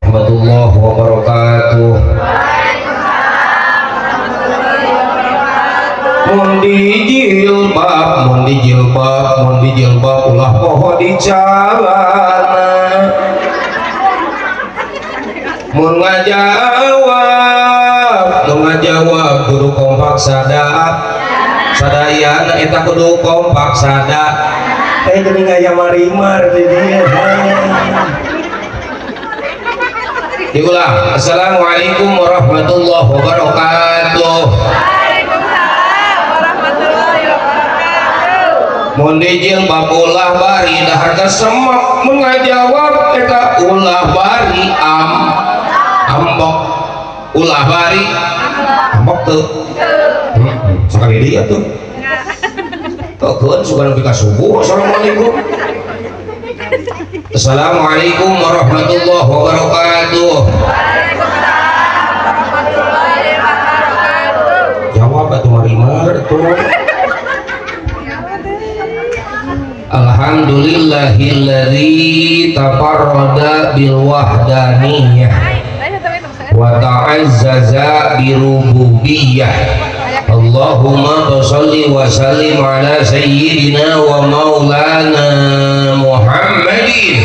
Warahmatullahi wabarakatuh. Mun dijilbab, mun dijilbab, mun dijilbab, ulah poho di calana. Mun ngajawab, mun ngajawab kudu kompak sadayana, eta kudu kompak sada. Geuning aya marimar di dieu. Diulang. Assalamualaikum warahmatullahi wabarakatuh. Waalaikumsalam warahmatullahi wabarakatuh. Mun dijilbab ulah bari dahar kesemek, mun ngajawab eta ulah bari ambek, ulah bari ambek tuh. Sekali dia tuh. Keun suka nepi ka subuh. Assalamualaikum. Assalamualaikum warahmatullahi wabarakatuh. Waalaikumsalam warahmatullahi wabarakatuh. Jawab atuh marimar tuh. Alhamdulillahilladzi tafarrada bil wahdaniyah wa ta'azzaza bi rububiyyah. Allahumma shalli wa sallim ala sayyidina wa maulana Muhammadin.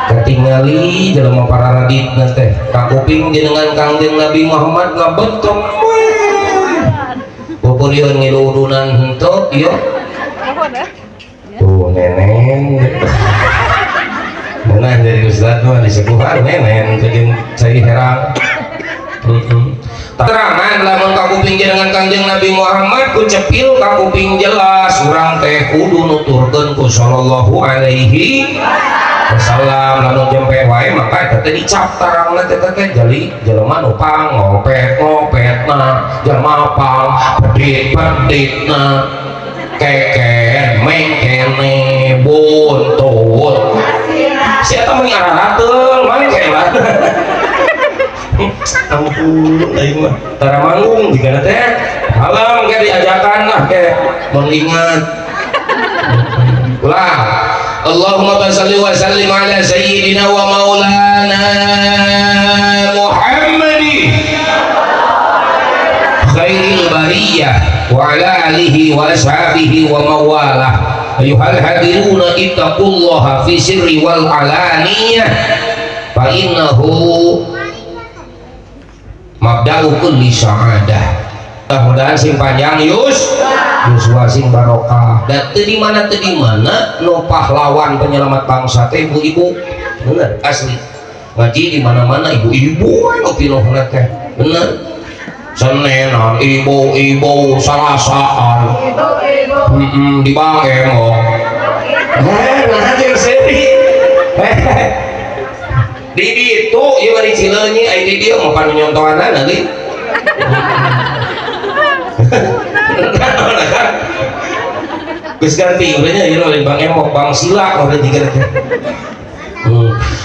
Katingali jelema pararaditna teh kakuping jenengan Kangjeng Nabi Muhammad ngabetem we. Pupuriun ngiludunan henteu ieu. Tuh nenen. Nenen jadi ustad mah disepuhan nenen jeung cai herang. Terangan lamun kakuping jenengan Kangjeng Nabi Muhammad ku cepil kakuping jelas urang teh kudu nuturkeun ku sallallahu alaihi wasallam. Lamun jempe wae maka eta teh dicap tarangna teh teh jadi jelema nu pang ngopet-ngopetna, jelema pang pedit-peditna, keken mengkene buntut si eta mah ngararateul mangke lah. Ampun aing mah tara manggung jigana teh halam ke diajakan lah ke mengingat ulah. Allahumma shalli wa sallim ala sayyidina wa maulana Muhammadin khairil bariyah wa ala alihi wa ashabihi wa mawalah. Ayuhal hadiruna ittaqullaha fi sirri wal alaniyah fa innahu mabda'u kulli sa'adah. Mudah-mudahan sing panjang yuswa sing barokah. Dan teu di mana teu di mana nu pahlawan penyelamat bangsa teh ibu-ibu. Bener asli. Ngaji di mana-mana ibu-ibu we nu pinuhna teh. Bener. Senenan ibu-ibu, Salasaan. Ibu-ibu. Di Bang Emo. Nah jeung seuri. Di ditu ieu mah di Cileunyi aya di dieu mah panu nyontohanana deui. Geus ganti urangnya ieu lain Bang Emok, Bang Sila urang jiga teh.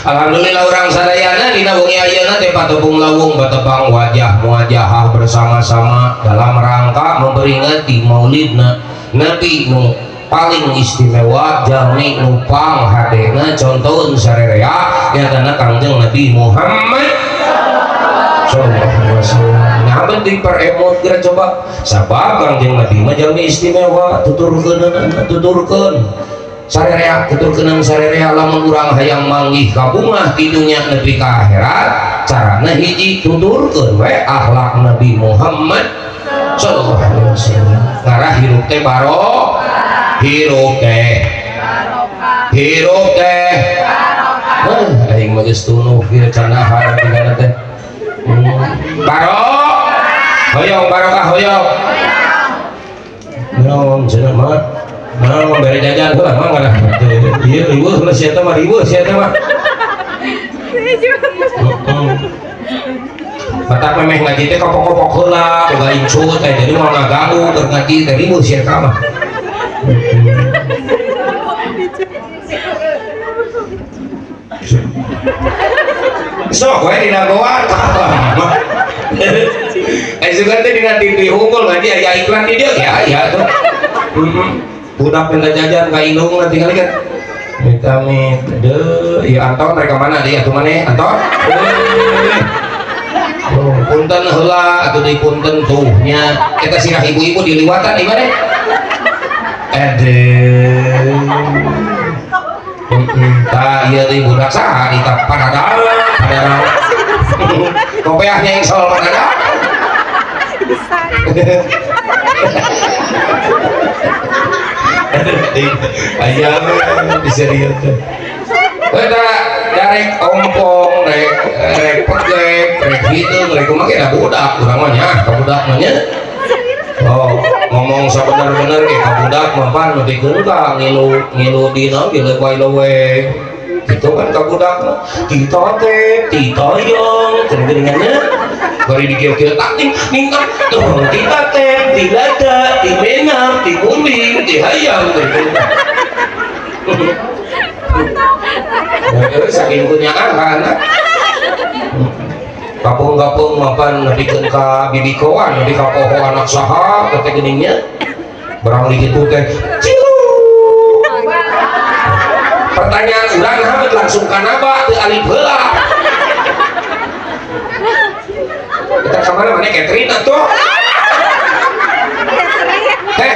Alhamdulillah urang sadayana dina wengi ayeuna teh patepung lawung batepang wajah muajahah bersama-sama dalam rangka memperingati maulidna Nabi nu paling istimewa jalmi nu pang hadena contoheun sarerea nyatana Kangjeng Nabi Muhammad sallallahu alaihi wasallam. Nah penting peremot geura coba sabab Kangjeng Nabi mah jalmi istimewa tuturkeun tuturkeun sarerea tuturkeun sarerea lamun urang hayang manggih kabungah di dunya nepi ka akhirat carana hiji tuturkeun we akhlak Nabi Muhammad sallallahu alaihi wasallam. Ngarah hirup teh barokah, hirup teh barokah, hirup teh barokah. Aing mah geus tunuh ieu candahar tinggalna teh. Barok hoyong barokah hoyong. Naon cenah mah? Naon bere jajan heula mah ngarah. Ieu riweuh heula sia teh mah, riweuh sia teh mah. Batak memeh ngaji teh kopok-kopok heula, boga incut teh jadi moal ngaganggu keur ngaji teh riweuh sia teh mah. Sok we dina goa tah. Sugan teh dina TV unggul ngaji aya iklan di dieu ge aya tuh. Budak minta jajan ka indung tinggal kan. Amit-amit deh, ya Anton mereka mana deh atuh maneh Anton? Oh, punten heula atuh deui punten tuh nya eta sirah ibu-ibu diliwatan di mana? Aduh. Tah ieu deui budak saha di padadang padadang. Kopeah nyengsol padadang. Ayam bisa lihat tuh. Eta darek ompong, rek rek peglek, rek hitung, rek kumaha da budak urang mah nya, ka budak mah nya. Oh, ngomong sabener-bener ge ka budak mah pan nepikeun ka ngilu ngilu dina ge leuwih-leuwih. Gitu kan ka budak mah. Tita teh, tita yong, geuningannya. Bari dikieu-kieu tak ting ningkat tuh tita teh, tilada, timenang, tikuning, tihayam gitu. Saking kunyaah ka anak. Kapung-kapung mapan nepikeun ka bibikoan, nepi ka poho anak saha teh geuning nya. Barang di kitu teh cilu. Pertanyaan urang hamet langsung ka naba teu alif heula. Kita ka mana mana Catherine atuh. Heh.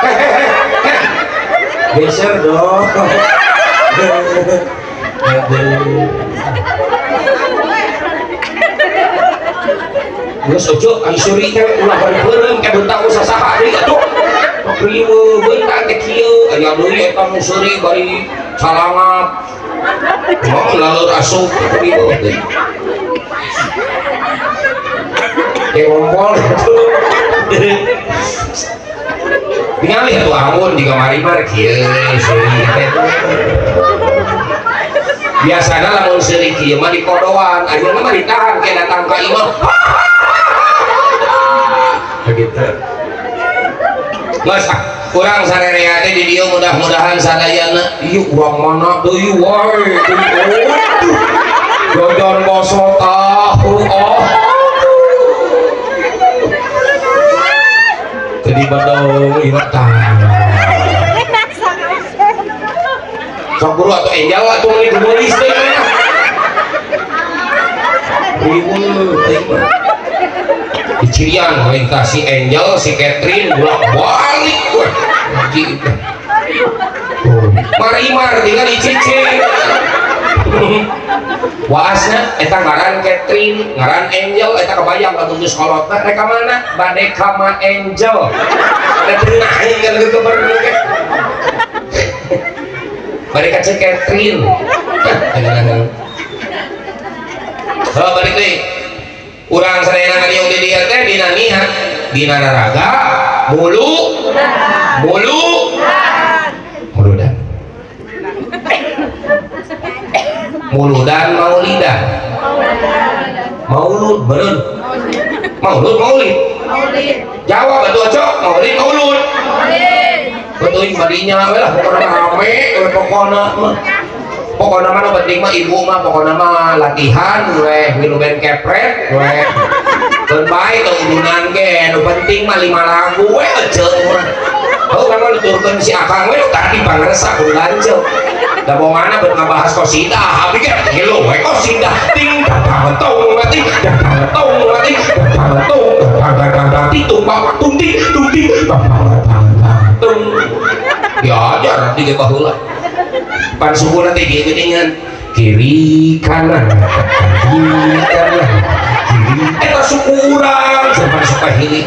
Heh heh heh. Geser dong. Aduh. Geus ojo ai seuri teh ulah bari beureum ke bentak usaha deui atuh. Riweuh bentak teh kieu aya deui eta nu seuri bari calangap. Mau laleur asup riweuh deui. Kayak ngompol atuh. Ningali atuh amun di kamari mah kieu seuri teh. Biasana lamun seuri kieu mah dikodoan, ayeuna mah ditahan ke datang ka imah. Begitu. Geus ah, kurang sarerea teh di dieu mudah-mudahan sadayana ieu urang mana deui wae. Jajan baso tahu oh. Jadi badong ieu tah. Sok guru atau Angel atuh meuni geulis teh. Riweuh teh mah. Dicirian we tah si Angel, si Catherine bolak-balik we. Ngaji teh. Marimar tinggal dicicing. Waasna eta ngaran Catherine, ngaran Angel eta kebayang lamun geus kolotna rek ka mana? Bade ka ma Angel. Ada teunaheun kan gegeber ge. Bade ka Ceu Catherine. Heuh balik deui. Urang sadayana ngariung di dieu teh dina niat, dina raraga, mulu, mulu, muludan. Muludan maulidan. Maulud bereun. Maulud maulid. Jawab atuh cok, maulid maulud. Betul badinya we lah pokona rame we pokona mah. Pokona mah nu penting mah ibu mah pokona mah latihan we milu band kepret we. Keun bae teu udunan ge nu penting mah 5 lagu we eceuk mah. Heuh urang mah nuturkeun si akang we nu tadi pangresa kudu lanceuk. Da bongana beut ngabahas qasidah, abdi ge ngilu we qasidah ting datang tong mati datang tong mati datang tong datang datang tung tung ting tung ting tung. Diajar abdi ge baheula. Pan suku nanti kieu geuningan kiri kanan kiri kanan kiri eta suku urang sampai suka hilik.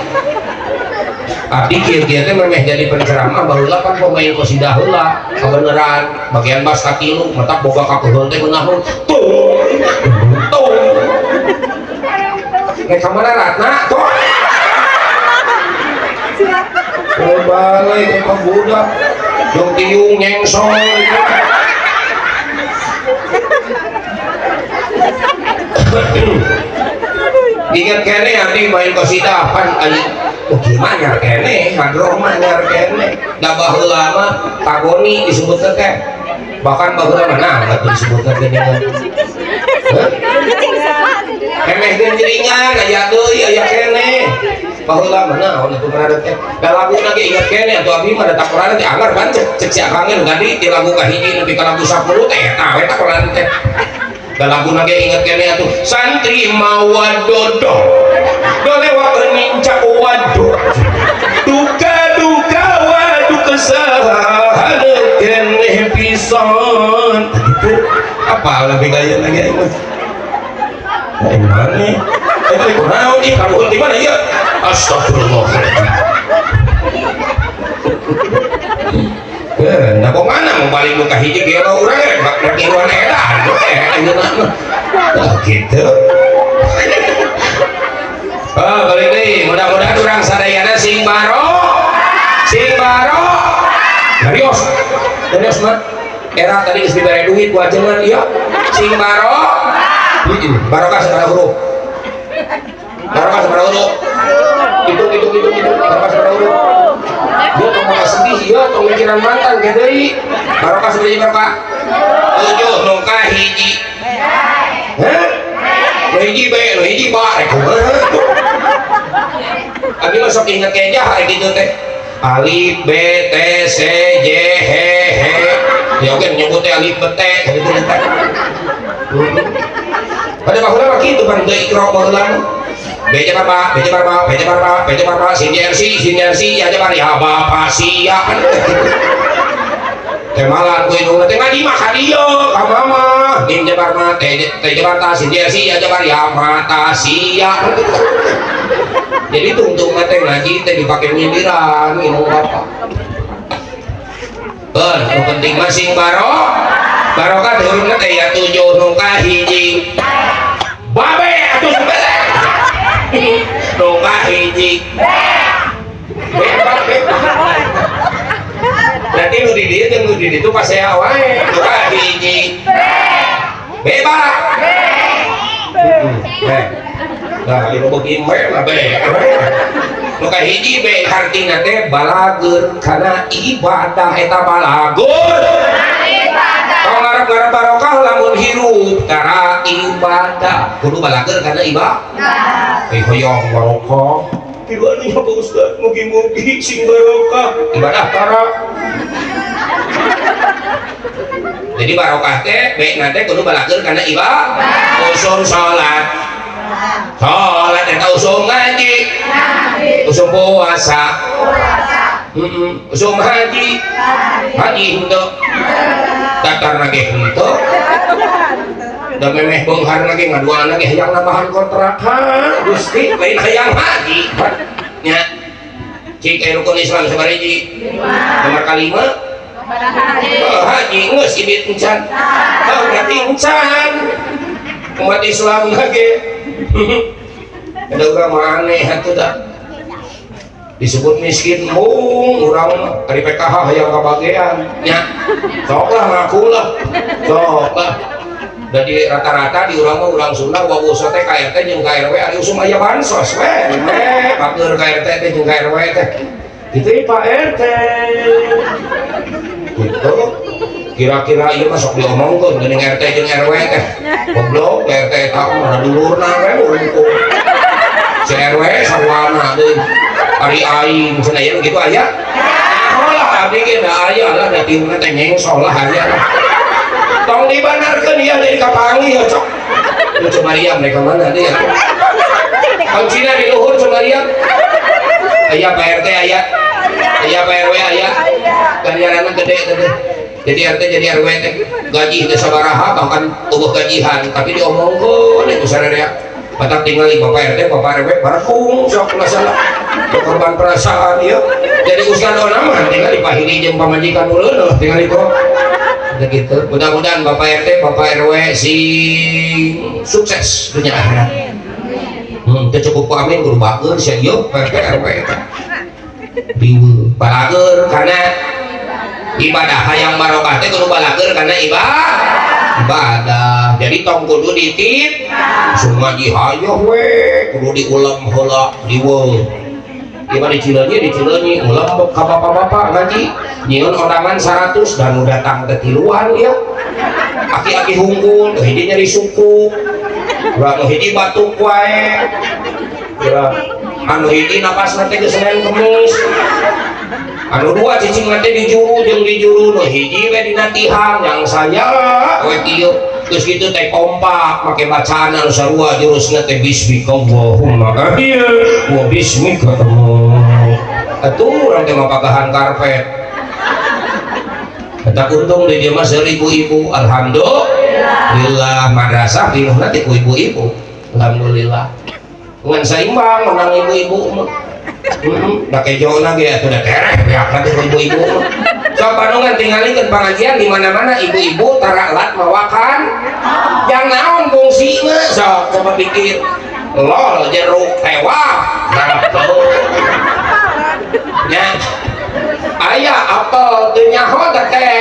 Abdi kieu-kieu teh memeh jadi penceramah baheula pan pemain qasidah heula kabeneran bagian bas ka tilu matak boga kakeheul teh ngeunaheun tung tung rek ka mana Ratna tuh. Oh balik ke budak jeung tiung nyengsol. Ingat kene abdi main qasidah pan aya oh gimana nyar kene hadroh mah nyar kene da baheula mah tagoni disebutna teh bahkan baheula mah nah atuh disebutna geuningan heuh emeh genjringan aya deui aya kene Baheula mah naon atuh maradat teh. Da laguna ge inget keneh atuh abi mah da takoran teh anggar ban cek si akang nu gadi ti lagu kahiji nepi ka lagu 10 teh eta we takoran teh. Da laguna ge inget keneh atuh santri mawa dodo. Dolewa nincak waduh. Duka-duka waduh kesahan keneh pisan. Gitu. Apa lebih gaya lagi aing mah. Aing mana? Eh kunaon ih karuhun di mana ieu? Astagfirullah. Nah kok mana mau balik nu ka hiji ge urang rek tiruan edan we ayeuna mah. Tah kitu. Oh, balik deui mudah-mudahan urang sadayana sing barok. Sing barok. Serius. Serius mah. Era tadi geus dibere duit ku ajengan ieu. Sing barok. Heeh, barokah sabaraha huruf? Barokah sabaraha huruf? Hitung hitung hitung hitung. Barokah sabaraha huruf? Dia tong malah sedih ieu, tong mikiran mantan ge deui. Barokah sabaraha barokah? 7 nu ka hiji. Hah? Nu hiji B, nu hiji ba, rek kumaha tuh? Abi mah sok inget keja hari kitu teh. Alif B T C J H H. Ya oke nyebut teh alif B T gitu teh. Pada baheula mah kitu pan teu ikra baheula mah. B jabar ba, B jabar ba, B jabar ba, B jabar ba, sin jer si, sin jer si, ya jabar ya ba, pa si ya kan gitu. Teh malan ku indungna teh ngaji mah ka dieu ka mama. Mim jabar ma, T jabar ta, sin jer si, ya jabar ya ma ta si ya. Jadi tungtungna teh ngaji teh dipake nyindiran indung bapak. Keun, nu penting mah sing barok. Barokah teh hurufna teh ya 7 nu ka hiji. Babe atuh sebele. Nu ka hiji. B B B. Berarti nu di dieu jeung nu di ditu pasea wae. Nu ka hiji. B. B ba. B. B. Nah, ieu beuki we lah B. Nu ka hiji B hartina teh balagur kana ibadah eta balagur. Tong ngarep-ngarep barokah lamun hirup tara ibadah. Kudu balagur kana ibadah. Eh hoyong barokah. Tilu anu nya Pak Ustaz, mugi-mugi sing barokah. Ibadah tara. Jadi barokah teh B na teh kudu balagur kana ibadah. Usum salat. Salat eta usum ngaji. Usum puasa. Usum haji. Haji henteu. Datar lagi henteu. Da memeh beunghar lagi ngaduana ge hayang nambahan kontrakan. Gusti lain hayang haji. Nya. Cik aya rukun Islam sabaraha hiji? Nomor kalima? Oh, haji geus ibit encan. Oh, berarti encan. Umat Islam lagi. Ada urang mah aneh atuh da. Disebut miskin mung urang mah ari PKH hayang kabagean nya. Sok lah ngaku lah. Sok lah. Jadi rata-rata di urang mah urang Sunda wawusa teh ka RT jeung ka RW ari usum aya bansos we. Bager ka RT teh jeung ka RW teh. Kitu ieu Pak RT. Gitu. Kira-kira ieu mah sok diomongkeun geuning RT jeung RW teh. Goblok RT eta mah dulurna we hungkul. Si RW sarwana deui. Ari aing cenah ieu kitu aya. Nah lah abdi ge da aya lah da tiungna teh nyengsol lah aya lah. Tong dibanarkeun ieu deui kapanggih ya cok. Lu coba Mariam mereka mana deui atuh. Kuncina di luhur coba Mariam. Aya Pak RT aya. Aya Pak RW aya. Ganjaranna gede teh. Jadi RT jadi RW teh gaji teh sabaraha bahkan eueuh gajihan tapi diomongkeun ku sararea. Batak tingali Bapak RT, Bapak RW barekung sok ulah salah. Korban perasaan ieu. Jadi ustad ona mah tingali pahili jeung pamajikan ulun tingali kok. Gitu. Mudah-mudahan Bapak RT, Bapak RW sing sukses dunia akhirat. Teu cukup ku amin kudu bager sia ieu Pak RT RW eta. Riweuh balager kana ibadah hayang barokah teh kudu balager kana ibadah. Jadi tong kudu ditip semua dihayoh we kudu diulem heula riweuh. Ieu mah di Cileunyi ulem ka bapak-bapak ngaji nyieun ondangan 100 dan nu datang teh tiluan ieu. Aki-aki hungkul teu hiji nyeri suku. Urang nu hiji batuk wae. Ya, Anu hiji napasna teh geus Senin Kemis. Anu dua cicing teh di juru jeung di juru nu hiji we dina tihang yang saya we kieu. Geus kitu teh kompak make bacaan anu sarua jurusna teh bismikallahumma ahya wa bismika amut. Atuh urang teh mapagahan karpet. Eta untung di dieu mah seueur ibu-ibu, alhamdulillah madrasah dinuhna teh ku ibu-ibu. Alhamdulillah. Ngan saimbang menang ibu-ibu mah. Da kejona ge atuh da tereh beak teh ibu-ibu mah. Sok panungan tingalikeun pangajian di mana-mana ibu-ibu tara lat mawakan. Yang naon fungsina sok coba pikir. Lol jeruk tewak. Nah, nya aya apel teu nyaho teh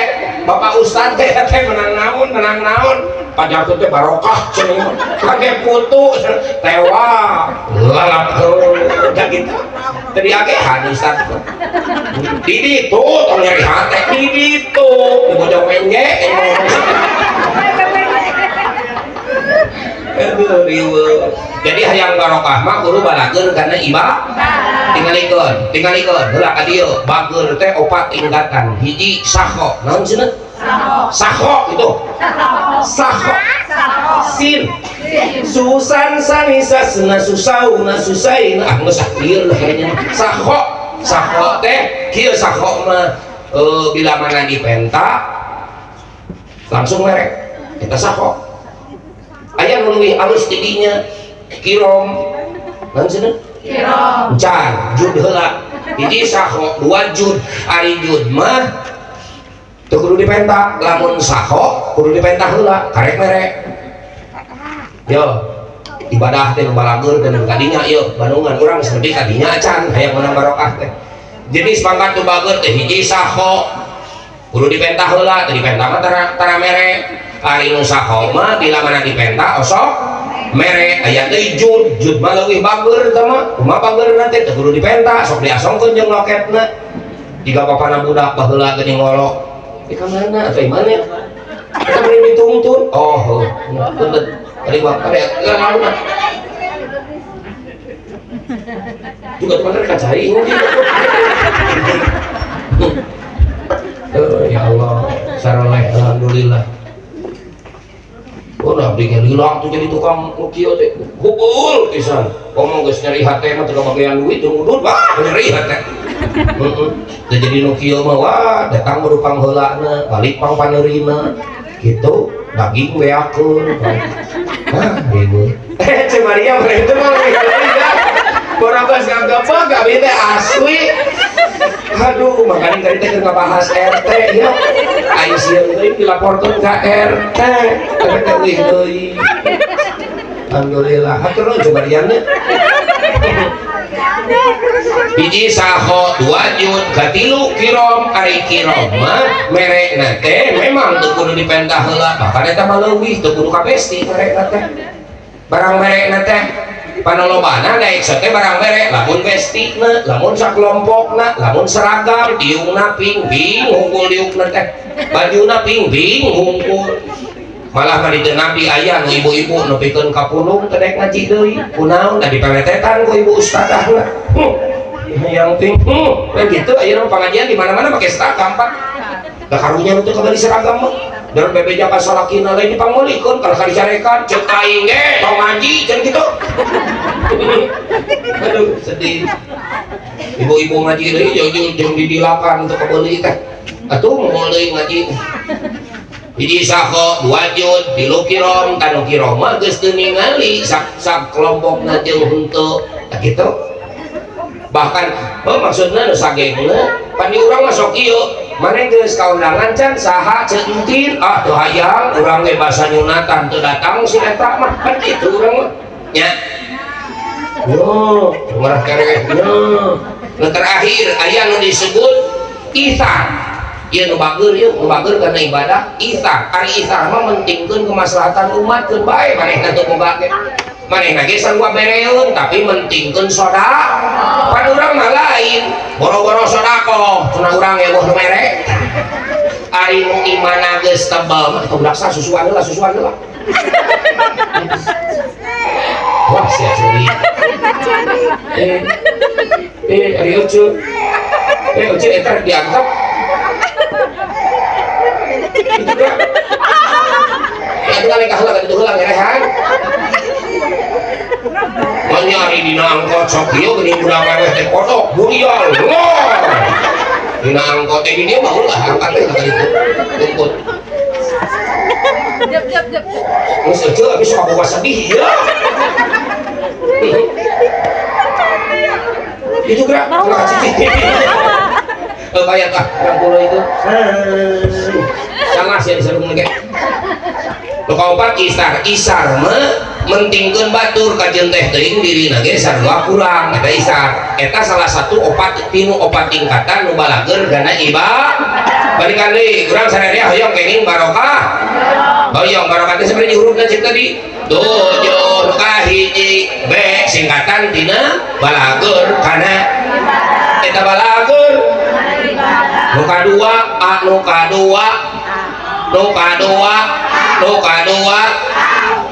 Bapak Ustad teh teh menang naon pajaku teh barokah cenah kage putu tewak lalap udah gitu tadi agehan Ustad di ditu tong nyeri hate di ditu di bojong menye aduh riweuh. Jadi hayang barokah mah kudu balageun kana ibadah. Tingalikeun heula ka dieu bageur teh opat tingkatan. Hiji saho naon cenah? Saho itu. Saho. Sin. Susan sanisa sena susauna susaina ah geus lieur lah kayaknya. Saho. Saho teh kieu saho mah bila mana dipenta langsung merek eta saho. Aya nu leuwih alus ti dinya kirom naon cenah? Kirom. Can jud heula. Hiji saho, dua jud. Ari jud mah teu kudu dipenta, lamun saho kudu dipenta heula, karek merek. Yo, ibadah teh nu balageur teh nu kadinya ieu bandungan urang geus nepi kadinya acan hayang menang barokah teh. Jadi sepangkat nu bageur teh hiji saho kudu dipenta heula, teu dipenta mah tara mere. Ari nu saho mah bila mana dipenta osok mere. Aya deui jud, jud mah leuwih bageur teh mah. Kumaha bageurna teh teu kudu dipenta, sok diasongkeun jeung loketna. Jiga bapana budak baheula geuning ngolok. Di ka mana atuh mana? Eta bari ditungtun. Oh, heuh. Punten. Tadi bapak ya, naon. Juga teman ka cai ini. Ya Allah, saroleh alhamdulillah. Oh, nah, abdi ge lila tuh jadi tukang nu kieu teh. Hukul pisan. Komo geus nyeri hate mah teu kabagean duit teu ngudut, wah nyeri hate. Heeh. Teu jadi nu kieu mah wah datang kudu pangheulana, balik pang paneurina. Gitu, daging beakeun. Hah, riweuh. Eh, Ceu Maria mah itu mah leuwih ya. Borobos gagapeg abdi teh asli. Aduh, makanya tadi teh keur ngabahas RT ya. Aing sieun deui dilaporkeun ka RT. Tapi teh euy deui. Alhamdulillah. Hatur nuhun Ceu Mariana. Hiji saho, dua jud, katilu kirom, ari kirom mah merekna teh memang teu kudu dipentah heula, bahkan eta mah leuwih teu kudu ka besti merekna teh. Barang merekna teh panolobana daek teh barang merek lamun bestina, lamun sakelompokna, lamun seragam, diungna ping-ping hungkul diukna teh. Bajuna ping-ping hungkul. Malah mah diteu nabi aya nu ibu-ibu nu pikeun ka pundung teh daek ngaji deui. Kunaon da dipeletetan ku ibu ustadahna. Yang ting, we gitu ayeuna pengajian di mana-mana make seragam, Pak. Da karunya nu teu kabeli seragam mah. Dan bebeja ka salakina lain dipanggulikeun kalau dicarekan ceuk aing ge tong ngaji cenah kitu. Aduh sedih. Ibu-ibu ngaji deui jeung jeung didilakan teu kabeli teh. Atuh moal deui ngaji. Hiji saho, dua jud, tilu kirom, tanu kirom mah geus teu ningali sak kelompokna jeung henteu. Tah kitu. Bahkan oh maksudna nu sagengna pan di urang mah sok ieu. Maneh geus kaundangan can saha Ceu Entin, ah teu hayang urang ge basa nyunatan teu datang si eta mah pan kitu urang mah. Nya. Yo, marah kereh. Yo. Nu terakhir aya nu disebut ithar. Ieu nu bageur ieu, nu bageur kana ibadah ithar. Ari ithar mah mentingkeun kemaslahatan umat keun bae manehna teu boga ge. Manehna ge sarua bereun tapi mentingkeun sedekah. Pan urang mah lain, boro-boro sedekah, cenah urang ge eueuh nu mere. Ari nu imana geus tebal mah tong daksa susuan heula, susuan heula. Wah, Sia curi. Eh eh ari Ucu. Eh Ucu eta diangkat. Itu kan. Ya atuh ngalengkah heula ka ditu heula ngerehan. Nyari dina angkot sok ieu geuning budak aweh teh kodok burial lor. Dina angkot teh di dieu mah ulah angkat teh ka ditu. Rumput. Jep jep jep. Geus euceu abis sok boga sedih ieu. Itu gerak gerak cicing. Eh bayar ah 60 itu. Salah sih diserung ge. Nu kaopat isar, isar mah mentingkeun batur kajeun teh teuing dirina ge sarua kurang eta isar. Eta salah satu opat tinu opat tingkatan nu balageur kana ibadah. Balikan deui urang sararea hoyong kenging barokah. Hoyong barokah teh saperti hurufna cek tadi. Tujuh nu kahiji B singkatan tina balageur kana eta balageur. Nu kadua A, nu kadua, nu kadua, nu kadua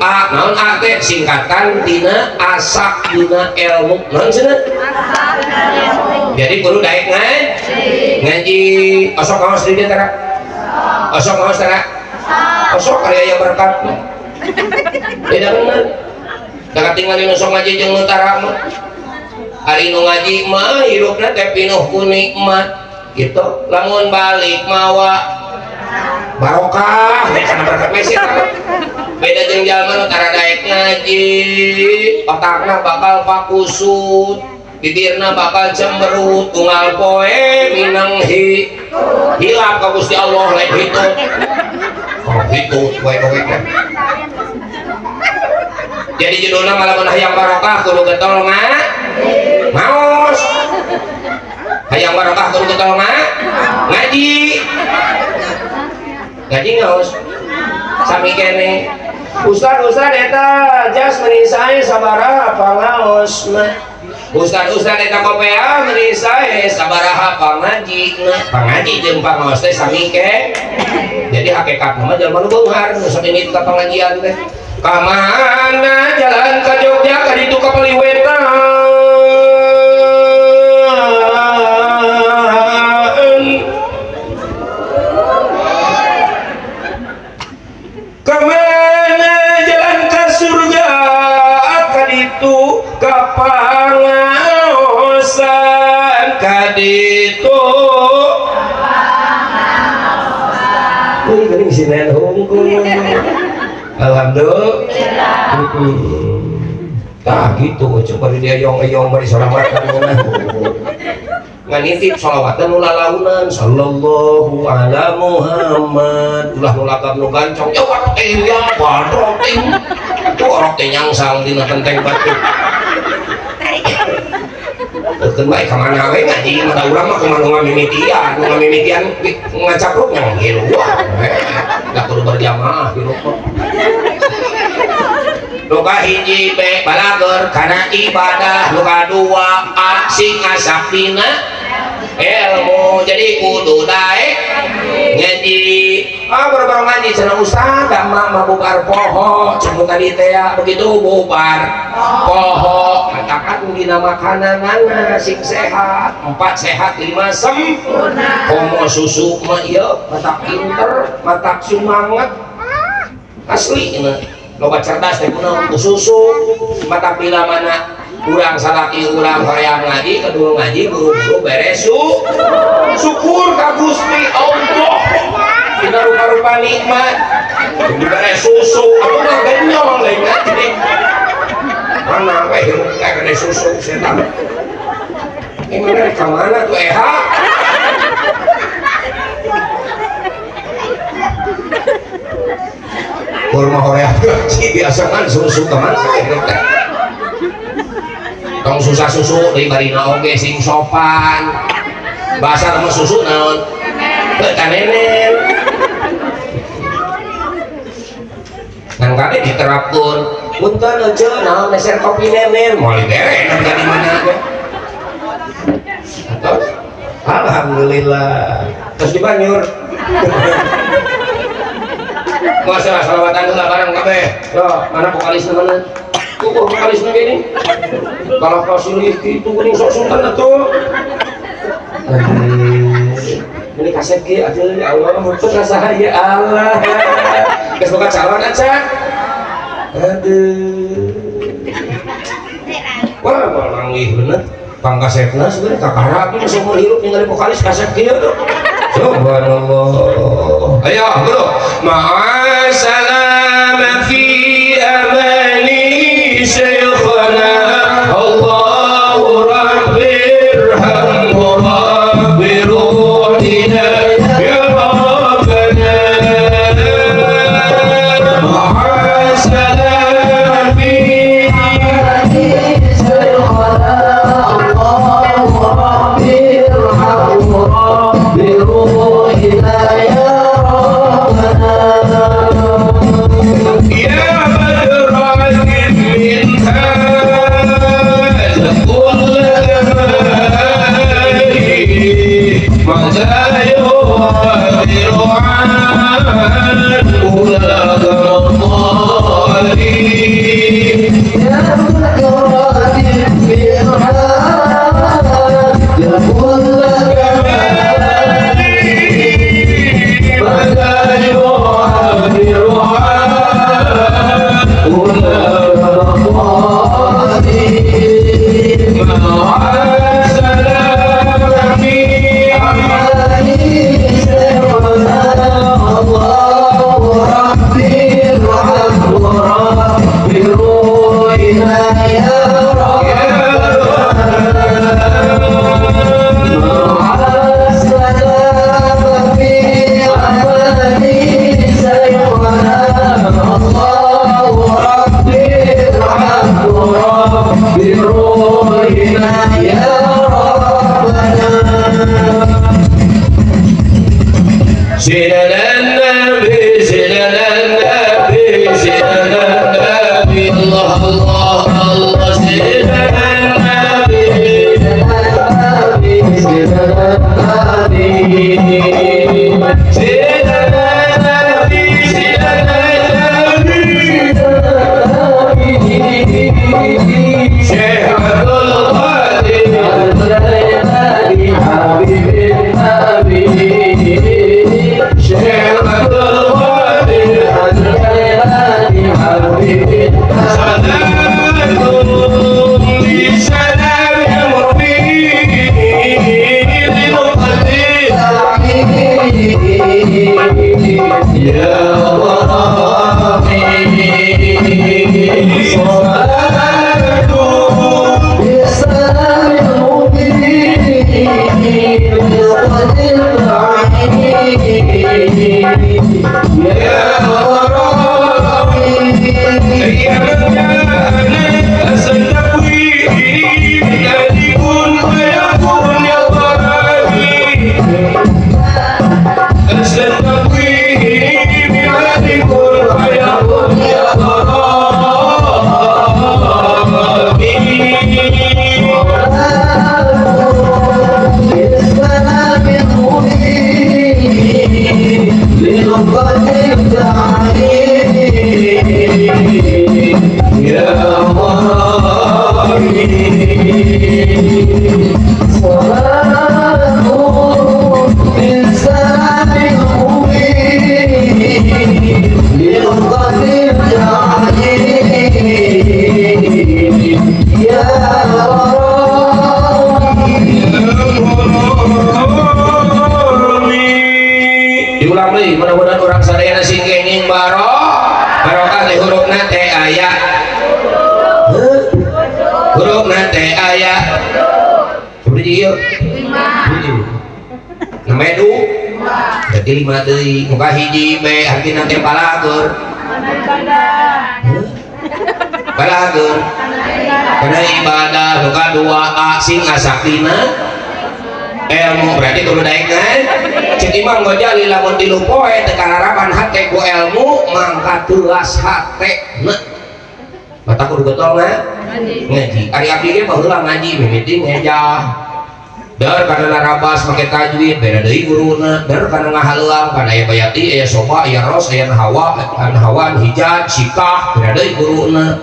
A. Naon A teh singkatan tina asak dina ilmu. Naon cenah? Jadi kudu daek ngaji. Osok ngaos di dieu tara? Osok ngaos tara? Osok ari aya berkat. Beda bener. Da katingali nu sok ngaji jeung nu tara mah. Ari nu ngaji mah hirupna teh pinuh ku nikmat gitu. Lamun balik mawa barokah, teh kana berkat we sih. Beda jeung jalma nu tara daek ngaji, otakna bakal pakusut, bibirna bakal cemberut, unggal poe minang hilap ka Gusti Allah lain hitut. Oh hitut wae kowe teh. Jadi judulna malamun hayang barokah kudu getol ngaos. Hayang barokah kudu getol ngaji. Ngaji ngaos. Sami kene. Ustaz ustaz eta jas meuni sae sabaraha pangaosna. Ustaz ustaz eta kopea meuni sae sabaraha pangajina. Pangaji jeung pangaos teh sami ke. Jadi hakikatna mah jalma nu beunghar nu sok ini ka pangajian teh. Ka mana jalan ka Jogja ka ditu ka Paliwetan. Ka mana jalan ka surga ka ditu ka pangaosan ka ditu. Wih, geuning sinen hungkul. Alhamdulillah. Tah gitu coba di dia eyong-eyong bari sholawatan ngan nitip sholawatan nu lalaunan sallallahu ala Muhammad ulah nu lagap nu gancong ya warok teh ya warok teh tuh orok teh nyangsang dina kenteng batu. Keun bae ka mana we ngaji mah da urang mah kumaha nu ngamimitian, nu ngamimitian ngacapruk nya ngiluan we. Da kudu berjamaah hirup mah. Nu kahiji B balageur kana ibadah, nu kadua A sing asak dina ilmu. Jadi kudu daek ngaji. Ah baru-baru ngaji cenah ustaz da mah mah bubar poho cenah tadi teh begitu bubar poho katakan dina makananana sing sehat, 4 sehat 5 sempurna. Komo susu mah ieu matak pinter, matak sumanget. Asli cenah. Loba cerdas teh kunaon ku susu, matak bila mana urang salaki urang hoream ngaji, kedua ngaji buru-buru beres syukur ka Gusti Allah. Dina rupa-rupa nikmat dibere susu, atuh mah genyol lain ngaji. Mana we hirup teh gede susu setan. Ini mana ka mana tuh eha? Kurma hoream ngaji biasa kan susu ka mana hirup teh. Tong susah susu deui barina oge sing sopan. Bahasa mah susu naon? Heuh kanenen. Ngan kade diterapkeun. Punten euceu naon meser kopi nenen moal dibere ngan di mana ge. Terus alhamdulillah. Terus dibanyur. Masa salawatan heula bareng kabeh. Yo, mana vokalisna mana? Tuh vokalisna gini. Kalau kasilih kitu geuning sok sultan atuh. Ini kaset kieu atuh ya Allah mun saha ya Allah. Geus boga calon acan. Aduh. Wah, manggih bener. Pangkasetna sebenarnya kakara abdi mah seumur hirup ningali vokalis kaset kieu tuh. Subhanallah. Ayo, bro. Ma'asalam fi amani syekhana Allahu rabbirhamhu rabbi ruhina ya rabbana. Ma'asalam fi amani syekhana Allahu rabbirhamhu rabbi ruhina ya rabbana. Ya badratin min hadza kull amali ma la yu'abbiru an ulama. Ya badratin min hadza kull amali ma la yu'abbiru an Diulang deui, mudah-mudahan urang sadayana sing kenging barokah teh hurufna teh aya. Hurufna teh aya. Seperti ieu. 5. Namanya du. Berarti 5 deui. Muka hiji B artina teh palagur. Palagur. Karena ibadah muka 2 A sing asaktina ilmu berarti kudu daek kan cek Imam Ghazali lamun tilu poe teu kararapan hate ku ilmu mangka teuas hatena mata kudu getol ngaji ari abdi ge baheula ngaji mimiti ngejah dar kana narabas make tajwid beda deui guruna dar kana ngahaleuang kana aya bayati aya sofa aya ros aya hawa hawan hijaz sikah beda deui guruna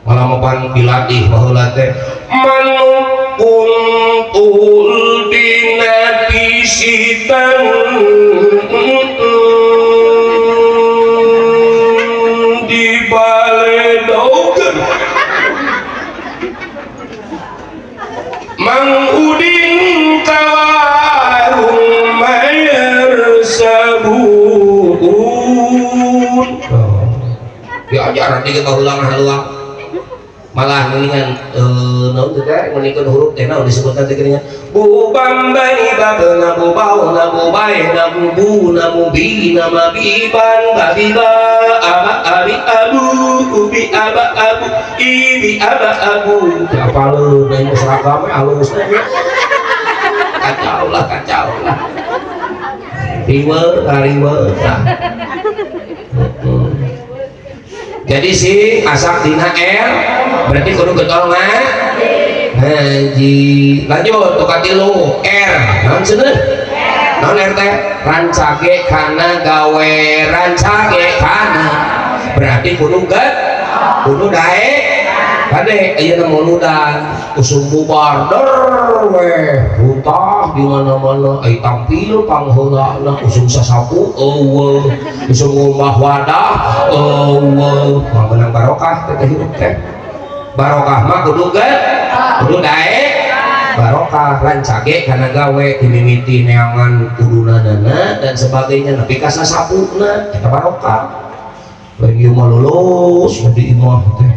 Malah mapan dilatih baheula teh manuk kuntul dina pisitan di baledog Mang Udin kawarung mayar sabun. Diajaran tiga bahulang haluang malah mendingan naon teh mendingan huruf teh naon disebutna teh geuningan bu bambai babna bu bauna bu baina bu bu na bu bi na ma bi ban ba bi ba aba abi abu ubi aba abu ibi aba abu apaleun da seragam alus kacau lah kacau lah riweuh riweuh. Jadi si asak dina R berarti kudu getol ngaji. Lanjut tukar tilu R naon cenah naon R teh rancage kana gawe rancage kana berarti kudu get kudu daek kade ayeuna muludan usum bubar der weh hutah di mana-mana ai tampil pangheulana usum sasapu eueuh usum ngumbah wadah eueuh mah menang barokah teh hirup teh barokah mah kudu get kudu daek barokah rancage kana gawe dimimiti neangan kudunanana dan sebagainya nepi ka sasapuna eta barokah. Lain ieu mah lulus di imah teh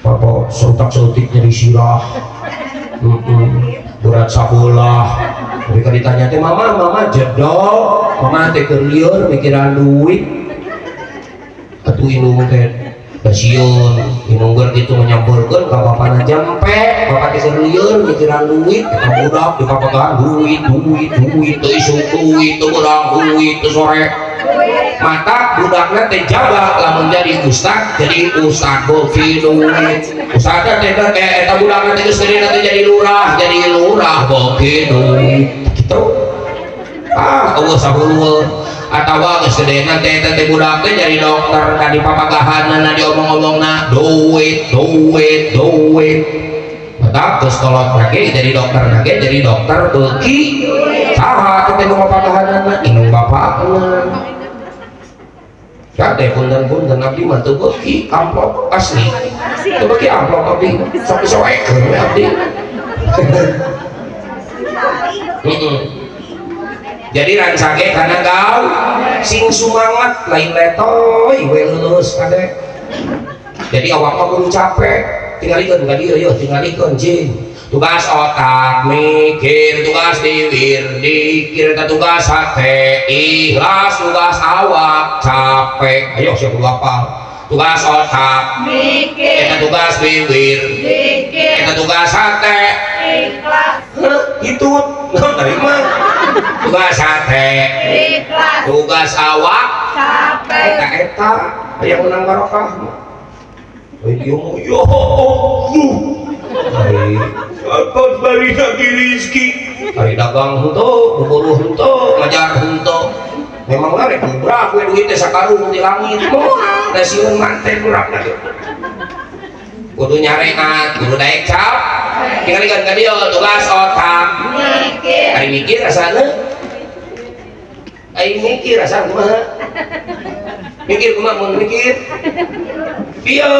apa seutak-seutik nyeri sirah berat sabolah mereka ditanya teh mama mama jedok mama teh keur lieur mikiran duit atuh indung teh basieun indung keur kitu menyampeurkeun ka bapana jempe bapak teh keur lieur mikiran duit eta budak dipapegahan duit duit duit teu isuk duit teu beurang duit teu sore mata budakna teh jaba lamun jadi ustad beuki duit ustad teh eta budakna teh geus gede teh jadi lurah beuki duit kitu ah eueuh sahurueun atawa geus gedena teh eta teh budak teh jadi dokter ka dipapagahanna diomong-omongna duit duit duit mata geus kolot ge jadi dokter ge jadi dokter beuki saha teh nu papagahanna indung bapakna. Kade punten-punten abdi mah teu beuki amplop asli. Teu beuki amplop abdi sok disoekeun we abdi. Jadi rancage kana gaul sing sumangat lain letoy we lulus kade. Jadi awak mah kudu capek, tingalikeun ka dieu yeuh tingalikeun jing. Tugas otak mikir, tugas diwir dikir, tugas hati ikhlas, tugas awak capek. Ayo siap kudu hafal. Tugas otak mikir, eta tugas bibir dikir, eta tugas hati ikhlas. Heuh, itu dari mah. Tugas hati ikhlas, tugas awak capek. Eta eta aya menang barokah. Ayo ya Allah. Apa bari lagi rizki hari dagang henteu, buburu henteu, ngajar henteu memang rek gubrak we duit teh sakarung di langit moal da sieun mante burakna teh kudu nyareat kudu daek cap tingalikeun ka dieu tugas otak mikir ari mikir rasana ai mikir rasana kumaha mikir kumaha mun mikir biar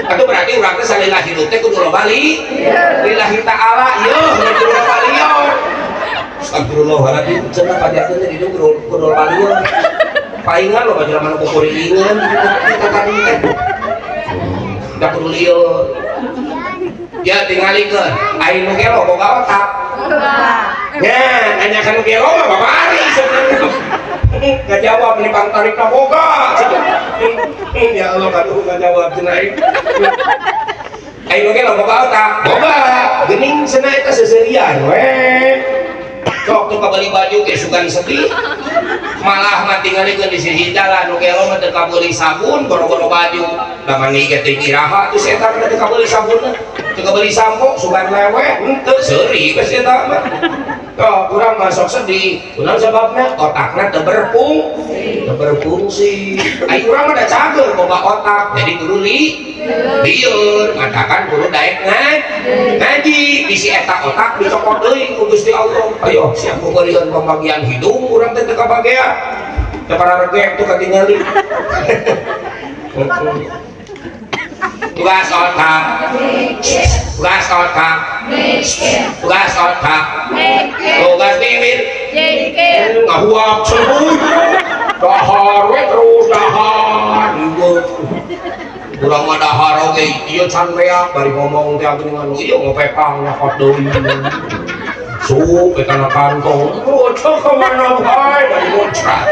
atau berarti urang teh salila hirup teh kudu loba lillahi ta'ala yeuh kudu loba lieur. Astagfirullahaladzim cenah pajakeun teh di dieu kudu loba lieur paingan loba jelema nu kukurilingan kitu tadi teh da kudu lieur ya tingalikeun ai nu gelo boga otak nya nanyakan nu gelo mah babari sebenarnya nggak jawab nih bang tarik boga ya Allah aduh nggak jawab cenah ayo ge boga otak boga geuning cenah eta seserian we sok tuh kabeli baju ge sugan sedih malah mah tingalikeun di sisi jalan nu gelo mah teu kabeli sabun boro-boro baju da mani ge teh iraha atuh eta mah teu kabeli sabunna teu kabeli sampo sugan leweh henteu seuri geus eta mah. Tuh, kurang masuk sedih. Kunaon sebabna? Otakna teu berfungsi. Ai urang mah da cager boga otak, jadi kudu lieur, matakan kudu daek ngaji. Bisi eta otak dicokot deui ku Gusti Allah. Ayo siap kuberian pembagian hidung urang teh teu kabagean. Teu pararegek tuh katingali. Tugas otak, tugas otak, tugas otak, tugas bibir, ngahuap sembuh, dahar we terus dahar, urang mah dahar oge ieu can beak bari ngomong teh geuningan ieu ngopepang nyokot deui, sup we kana kantong, bocah ka mana bae bari bocah.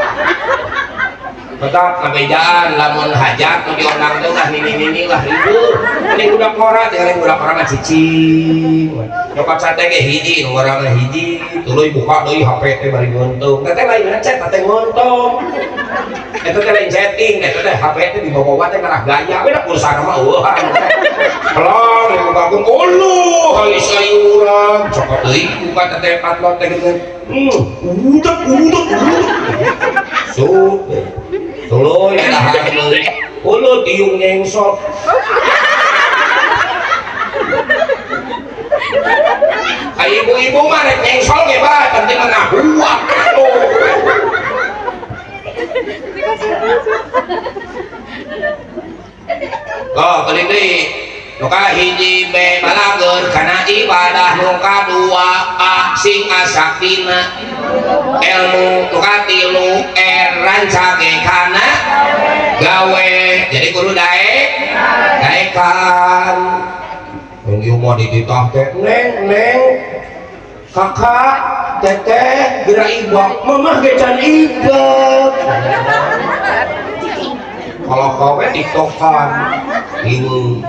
Tetap ngabejaan lamun hajat nu diondang teh ulah nini-nini lah ribuh. Ini budak ngora teh budak ngora mah cicing. Nyokot sate ge hiji nu ngora mah hiji, tuluy buka deui HP teh bari ngontung. Teh lain ngechat teh ngontung. Eta teh lain chatting, eta teh HP teh dibawa-bawa teh ngarah gaya we da pulsa mah eueuhan. Pelong dibukakeun uluh halis sayuran, cokot deui buka teh patlot teh geuning. Udah udah udah. Sup. Tuluy dahar deui. Uluh tiung nyengsok. Ai ibu-ibu mah rek nyengsol ge bae, penting mah ngahuap. Oh, balik deui. Nu kahiji B balageun kana ibadah, nu kadua A sing asak dina ilmu, nu katilu R rancage kana gawe. Jadi kudu daek daekan. Yang ieu mah dititah teh neng neng kakak teteh geura ibak, mamah ge can ibak. Kalau kowe tiktokan ieu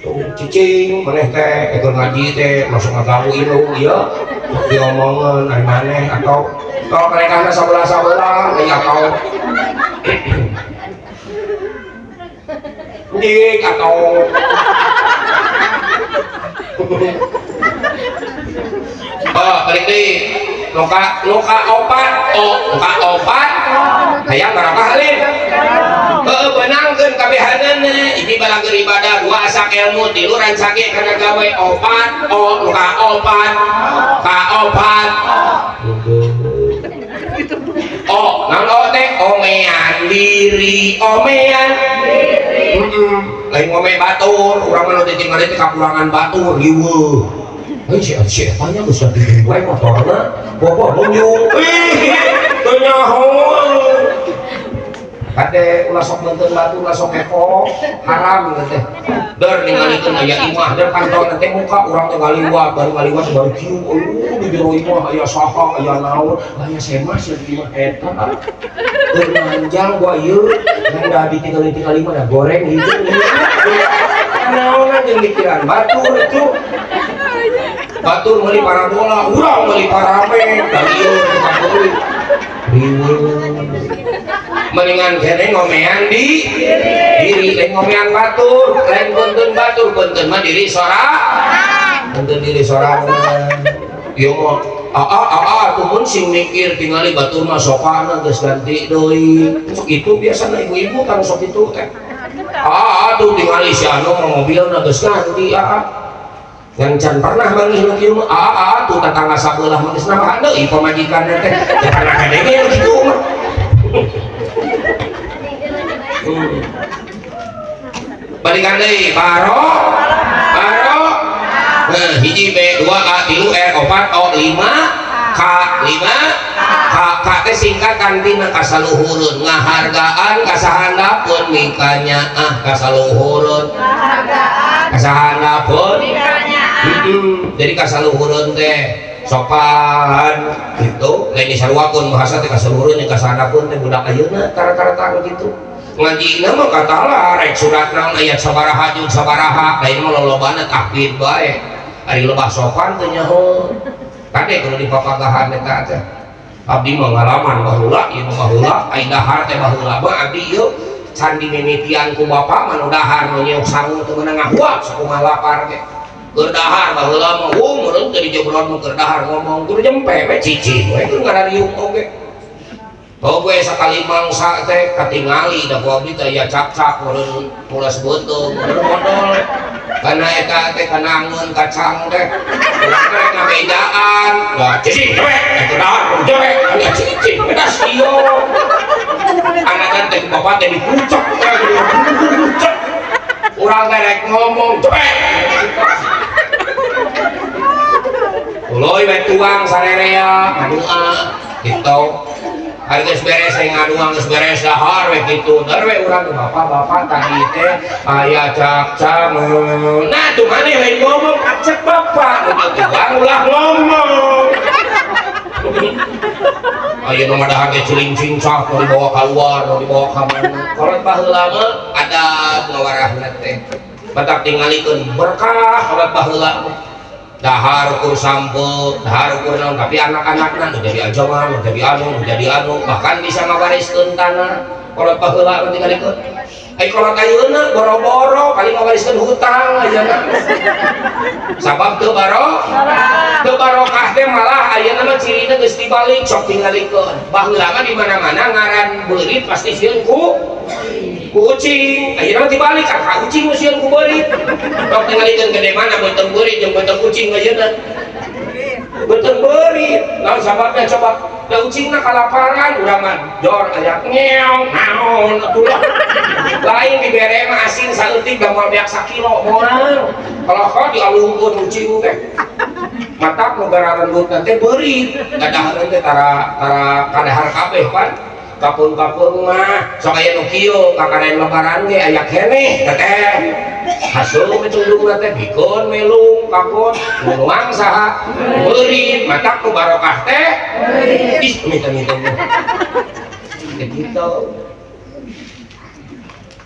tuh cicing maneh teh keur ngaji teh masuk ngaganggu indung ieu diomongeun ari maneh atau kalau mereka sabelah-sabelah deui atau dik atau oh balik deui loka opat o loka opat hayang barokah alin heueuh beunangkeun kabehanana ini balager ibadah dua asak ilmu tilu rancage kana gawe opat o loka opat ka opat o naon o teh omean diri omean diri lain ngome batur urang mah nu ditinggali teh kakurangan batur riweuh. Hei si eta nya geus jadi wae motorna bobo nunjuk ih teu nyaho kade ulah sok meunteun batu ulah sok kepo haram teh der ningalikeun aya imah der kantona teh muka urang teh ngaliwat baru ngaliwat baru kieu eueuh di jero imah aya saha aya naon aya semah sia di imah eta keur manjang gua ieu ngan da ditinggali-tingali mah da goreng hidung naonan jeung mikiran batur itu batur meuli parabola urang meuli paramek da ieu kabeulit riweuh mendingan kene ngomean di diri lain ngomean batur lain beunteun batur beunteun mah diri sorangan beunteun diri sorangan ieu mah aa atuh mun sing mikir tingali batur mah sopana geus ganti deui sok itu biasana ibu-ibu kan sok itu teh aa tuh tingali si anu mah mobilna geus ganti aa yang can pernah manggih nu kieu mah aa tuh tetangga sabelah mah geus nambahan deui pamajikanna teh teu pernah kadenge nu kitu mah. Balikan deui baro baro hiji B 2 A 3 R 4 O 5 K 5 K K teh singkatan tina kasaluhureun ngahargaan kasahandapeun mikanyaah kasaluhureun ngahargaan kasahandapeun mikanyaah. Jadi kasaluhureun teh sopan gitu lain disaruakeun bahasa teh kasaluhureun jeung kasahandapeun teh budak ayeuna tara-tara gitu ngajina mah katalah rek surat naon ayat sabaraha jeung sabaraha lain mah lolobana tahfidz bae ari lebah sopan teu nyaho kade kudu dipapagahan eta teh abdi mah ngalaman baheula ieu mah baheula ai dahar teh baheula mah abdi ieu can dimimitian ku bapak mah nu dahar nu nyeuk sangu teu meunang ngahuap sakumaha lapar ge keur dahar baheula mah meureun teu dijebrot nu keur dahar ngomong kudu jempe we cicing we keur ngarariung oge. Oh gue sakali mangsa teh katingali da ku abdi teh aya cakcak meureun pulas beuteung meureun modol kana eta teh kana angeun kacang teh urang teh ngabejaan da cicing we eta dahar kudu jempe aya cicing pedas ieu anakan teh bapak teh dikucek dikucek urang teh rek ngomong jempe uloy we tuang sarerea ngadua gitu. Hari geus beres saya ngaduang geus beres dahar we kitu. Dar we urang bapak-bapak tadi teh aya cakcang. Nah tuh maneh lain ngomong acek bapak nu tuang ulah ngomong. Aya nu madahar ge ciling cincah nu dibawa kaluar, nu dibawa ka mana. Kolot baheula mah adab ngawarahna teh. Batak tingalikeun berkah kolot baheula mah. Dahar ukur sampo, dahar ukur naon, tapi anak-anakna nu jadi ajongan, nu jadi anu, nu jadi anu, bahkan bisa ngawariskeun tanah. Kolot baheula mah tingalikeun. Ai kolot ayeuna boro-boro paling ngawariskeun hutang ayeuna. Sabab teu teu barokah teh malah ayeuna mah cirina geus dibalik sok tingalikeun. Baheula mah di mana-mana ngaran beurit pasti sieun ku kucing, ayeuna mah dibalik ka kucing nu sieun ku beurit. Sok tingalikeun gede mana beuteung beurit jeung beuteung kucing ayeuna. Beuteung beurit, naon sababna coba? Da ucingna kalaparan urang mah jor aya ngeong naon atuh lah. Lain dibere mah asin saeutik da moal beak sakilo moal. Kalahka dialungkeun ucing teh. Matak nu gararendutna teh beurit, dadahareun teh tara tara kadahar kabeh pan. Kapun-kapun mah sok aya nu kieu kakaraen lebaran ge aya keneh teteh. Hasil mitundungna teh bikeun melung kakon nuang saha beurit matak nu barokah teh ih mita-mita gitu.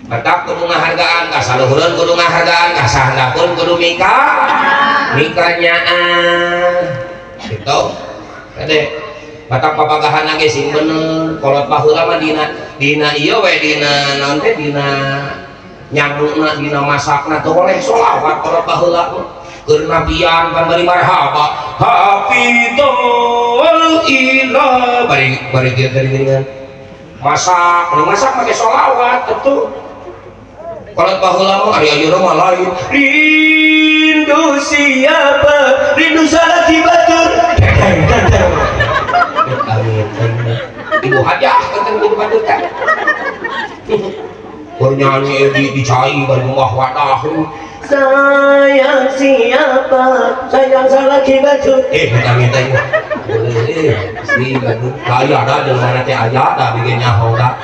Matak kudu ngahargaan ka saluhureun kudu ngahargaan ka sahandapeun kudu mika mika nyaah gitu. Kade batak papagahan ge sing bener kolot baheula mah dina dina ieu we dina naon teh dina nyamukna dina masakna teu boleh sholawat kolot baheula keur nabian pan bari marhaba hafidul ila bari bari kieu teh geuningan masak nu masak make sholawat atuh kolot baheula mah ari ayeuna mah lain rindu siapa rindu salaki batur. Amin. Ibu hajah kenten ibu batur teh. Keur nyanyi dicai bari nguah wadah. Sayang siapa? Sayang salaki batur. Minta-minta ieu. Boleh, si batur. Aya da jeung mana teh aya da bikin nyaho da.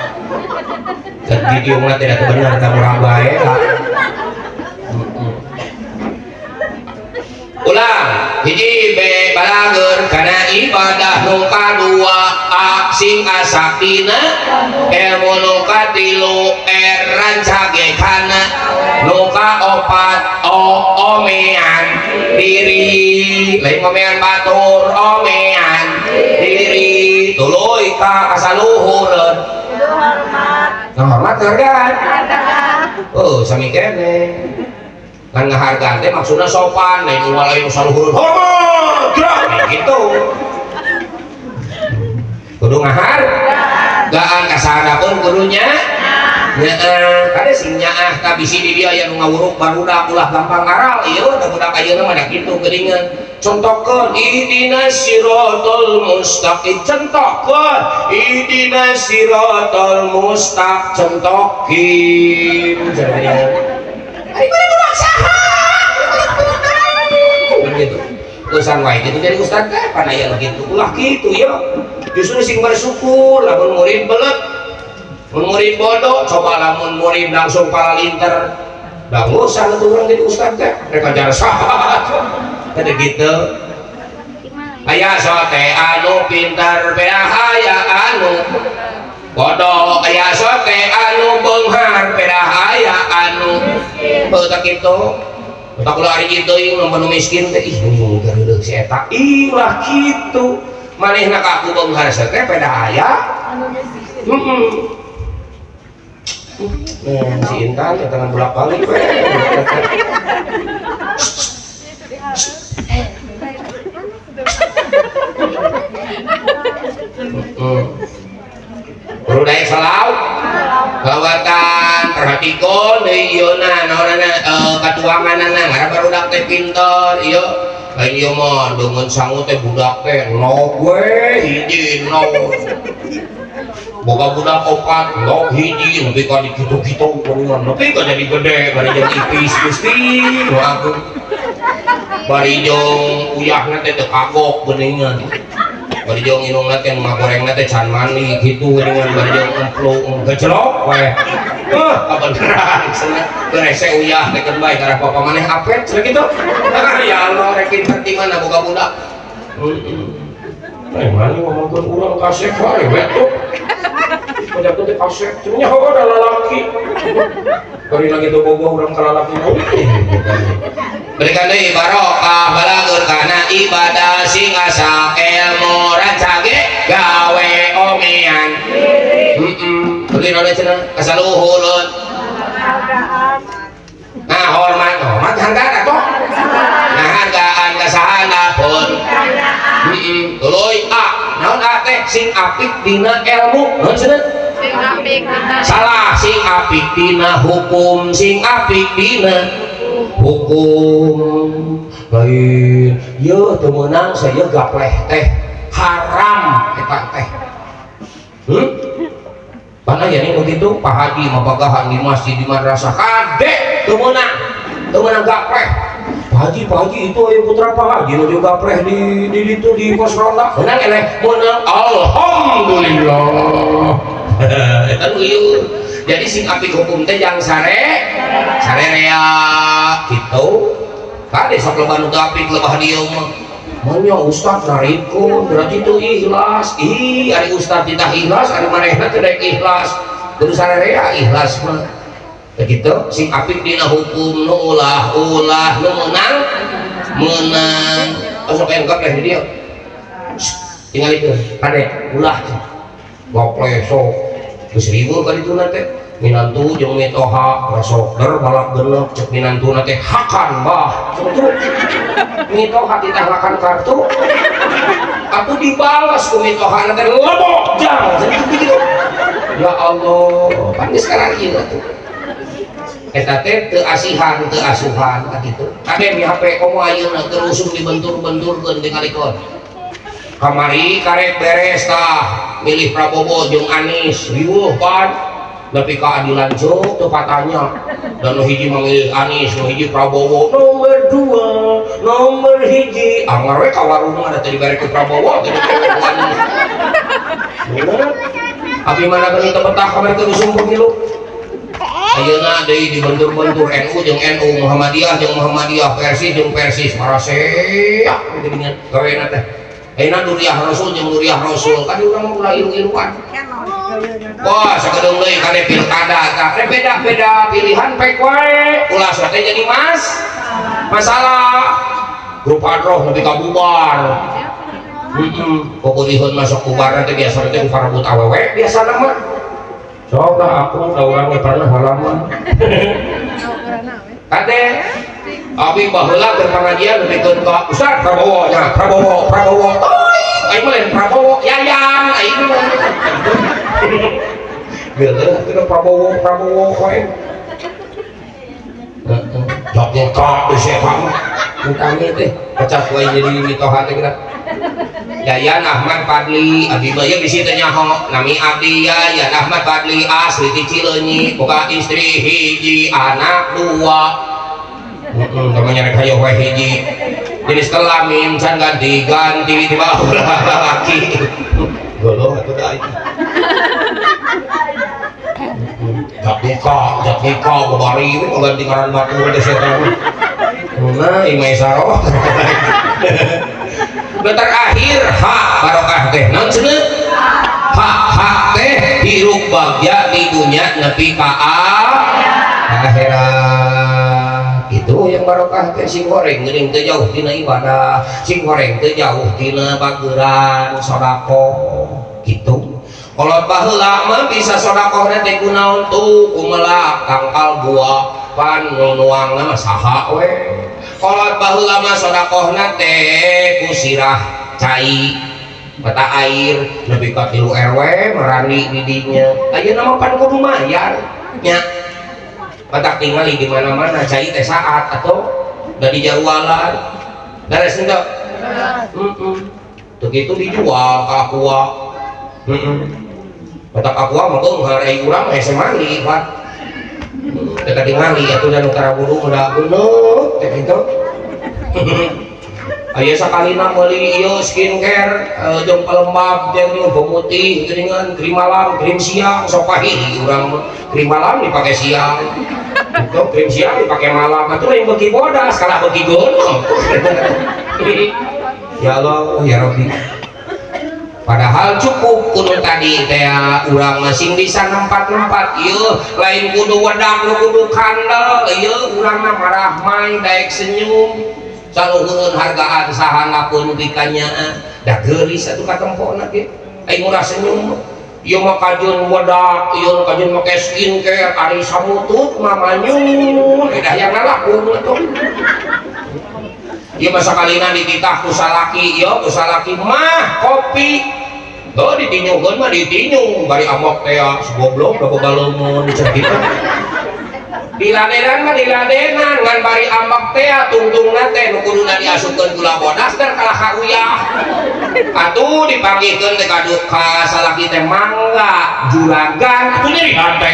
Dan video mah tidak benar da urang bae lah. Ulang hiji B balager kana ibadah nu kadua A sing asaktina ilmu nu katilu R rancage kana nu kaopat O omean diri lain omean batur omean diri tuluy ka kasaluhureun hormat hargaan oh sami keneh kan ngahargaan teh maksudna sopan lain ulah lain saluhureun hormat gerak gitu kudu ngahar gaan kasahadapun kudunya nyaah kade sing nyaah ka bisi di dieu aya nu ngawuruk barudak ulah gampang ngaral ieu teh budak ayeuna mah da kitu geuningan contohkeun ihdinas siratal mustaqim contohkeun ihdinas siratal mustaqim contohkeun ari mana budak saha gitu urusan wae gitu jadi ustad teh pan aya nu kitu ulah kitu ya justru sing bersyukur lamun murid belet mun murid bodoh coba lamun murid langsung paralinter da usah atuh urang jadi ustad teh rek ajar saha teh gitu aya sote anu pintar beda aya anu bodoh aya sote anu beunghar beda aya anu heuh tah kitu tak ulah ari teuing nu miskin teh ih nu gareuleuh si eta ih ulah kitu manehna ka aku beunghar teh beda aya anu miskin heeh. Si Intan ya tangan bolak balik we. Kudu daek salawatan perhatikeun deui ieu na naonana katuanganana ngaran barudak teh pinter ieu lain ieu mah deungeun sangu teh budak teh nog we hiji nog boga budak opat nog hiji nepi ka dikitu-kitu kuningan nepi ka jadi gede bari jeung ipis Gusti nu agung bari jeung uyahna teh teu kagok geuningan bari jeung indungna teh nu ngagorengna teh can mandi kitu geuningan bari jeung emplung gejlok we kabeneran cenah rese uyah teh keun bae karena papa maneh apet cenah kitu. Ya Allah rek pinter di mana boga budak. Heeh. Mana ngomongkeun urang kasep wae we tuh. Pajak teh kasep cenah nyaho da lalaki. Bari lagi teu bogoh urang ka lalaki mah. Berikan deui barokah balagur kana ibadah sing asa ilmu rancage gawe omean. Heeh. Beli naon cenah kasaluhurun. Nah hormat hormat hargaan atuh. Nah hargaan kasahanapun. Heeh. Tuluy A. Naon A teh sing apik dina ilmu. Naon cenah? Sing apik dina salah sing apik dina hukum sing apik dina hukum. Lain yeuh teu meunang saya gapleh teh haram eta teh. Mana ya nih begitu Pak Haji mapagahan di masjid di madrasah kade teu meunang gapleh. Pak Haji itu ayo putra Pak Haji nu gapleh di itu di pos ronda meunang eleh meunang alhamdulillah. Eta nu ieu. Jadi sing apik hukum teh jang sare sarerea kitu. Kade sok loba nu teu apik lebah dieu mah. Manya ustad narikeun berarti teu ikhlas. Ih ari ustad titah ikhlas ari manehna teh daek ikhlas. Kudu sarerea ikhlas mah. Teh kitu sing apik dina hukum nu ulah-ulah nu meunang meunang. Sok aya gapleh di dieu. Tingalikeun kade ulah gapleh sok geus riweuh ka dituna teh minantu jeung mitoha rasok der balak genep cek minantuna teh hakan bah mitoha titah lakan kartu atuh dibalas ku mitoha teh lebok jang gitu. Ya Allah pan geus kararieu atuh eta teh teu asihan teu asuhan ka kitu kade mi HP komo ayeuna teu usum dibentur-benturkeun tingalikeun kamari karek beres tah milih Prabowo jeung Anies riweuh pan nepi keadilan cuk teu patanya dan nu hiji memilih Anies nu hiji Prabowo nomor 2 nomor hiji anggar we ka warung mah teh dibere ku Prabowo teh dibere ku Anies bener abi mana beuni teu betah kamari teu usum pemilu ayeuna deui dibentur-bentur NU jeung NU Muhammadiyah jeung Muhammadiyah Persis jeung Persis maraseak geuningan gawena teh ayeuna duriah Rasul jeung duriah Rasul kan urang mah ulah ilu-iluan. Wah sakedeung deui kade pilkada tah beda-beda pilihan pek wae ulah sok teh jadi masalah grup hadroh nepi ka bubar. Heeh pokoliheun masuk bubar teh biasa teh ku parebut awewe biasana mah. Sok lah aku da urang ge pernah halaman. Kade abi baheula keur pangajian nepikeun ka Ustaz Prabowo nya Prabowo Prabowo teuing aing mah lain Prabowo Yayan aing mah. Geuleuh atuh Prabowo Prabowo wae. Heeh jawabnya ka geus eta mah. Utami teh pecah wae jadi mitoha teh geura. Yayan Ahmad Fadli abdi mah ieu bisi teh nyaho nami abdi Yayan Ahmad Fadli asli ti Cileunyi boga istri hiji anak 2. Heeh namanya rek hayoh wae hiji jenis kelamin can ganti-ganti di bawah lalaki geuleuh atuh da aing. Jatmika babari we ganti ngaran batur teh setan. Nah imah saroh. Nu terakhir hak barokah teh naon cenah? Hak hak teh hirup bagja di dunya nepi ka akhirat. Itu yang barokah teh sing goreng geuning teu jauh tina ibadah, sing goreng teu jauh tina bageran sedekah gitu. Kolot baheula mah bisa sedekahna teh kunaon tuh kumelak tangkal buah pan nu nuangna mah saha we. Kolot baheula mah sedekahna teh ku sirah cai. mata air nepi ka 3 RW marani di dinya. Ayeuna mah pan kudu mayar nya. Matak tingali di mana-mana cai teh saat atau da dijarualan. Beres henteu? Heeh. Teu kitu dijual ka aqua. Heeh. Matak aqua mah beunghar ai urang hese mandi, Pak. Teu katingali atuh da nu karaburu udah geuneuh teh kitu. Aya sakalina meuli ieu skincare jeung pelembab jeung pemutih geuningan krim malam, krim siang sok pahi urang mah. Krim malam dipake siang. Itu krim siang dipake malam atuh lain beuki bodas kalah beuki geuneung. Ya Allah ya Rabbi. Padahal cukup kudu tadi teh urang masing bisa nempat-nempat ieu lain kudu wedak nu kudu kandel ieu urang mah marahmai daek senyum. Saluhureun hargaan saha ngapun dikanyaan da geulis atuh katempona ge ai murah senyum ieu mah kajeun wedak ieu kajeun make skincare ari samutut mah manyun da hayang ngalakun atuh ieu mah sakalina dititah ku salaki ieu ku salaki mah kopi heuh ditinyukeun mah ditinyu bari amok teh goblok da boga leumeun cenah kitu. Diladenan mah diladenan ngan bari ambek teh tungtungna teh nu kuduna diasupkeun gula bodas dan kalah karuyah. Atuh dipanggihkeun teh ka salaki teh mangga juragan atuh nyeri hate.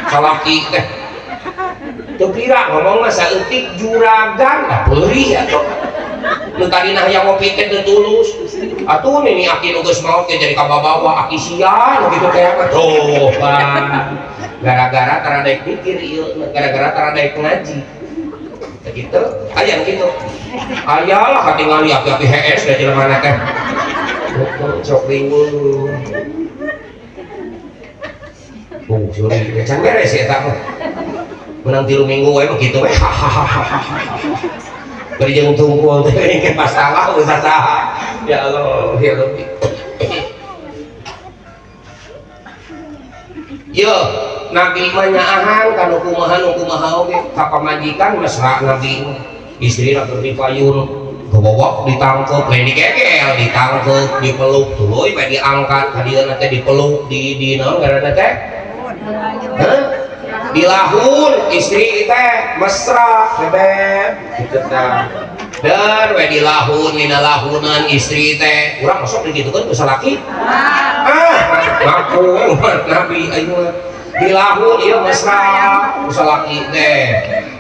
Salaki teh teu kira ngomong mah saeutik juragan da peurih atuh. Nu tadina hayang ngopi teh teu tulus. Atuh nini aki nu geus maot teh jadi kababawa aki sia nu kitu teh tuh pan. Gara-gara tara daek mikir ieu, gara-gara tara daek ngaji. Begitu, aya nu kitu. Aya lah katingali api-api HS da jelema teh. Sok bingung. Suri, can beres eta mah. Menang 3 minggu we mah kitu we. Hahaha. Bari jeung tungkul teh ke masalah usaha saha. Ya Allah, ya Rabbi. Yo, Nabi mah nyaahan kana kumaha nu kumaha oge ka pamajikan mesra Nabi mah. Istrina keur dipayun, gobowok ditangkep, lain digegel, ditangkep, dipeluk tuluy bae diangkat ka dieuna teh dipeluk di naon ngaranna teh? Hah? Dilahun istri teh mesra bebeb kitu tah. Dan we dilahun dina lahunan istri teh urang sok digitukeun ku salaki. Ah, ngaku umat Nabi aing mah. Dilahun ieu mesra ku salaki teh.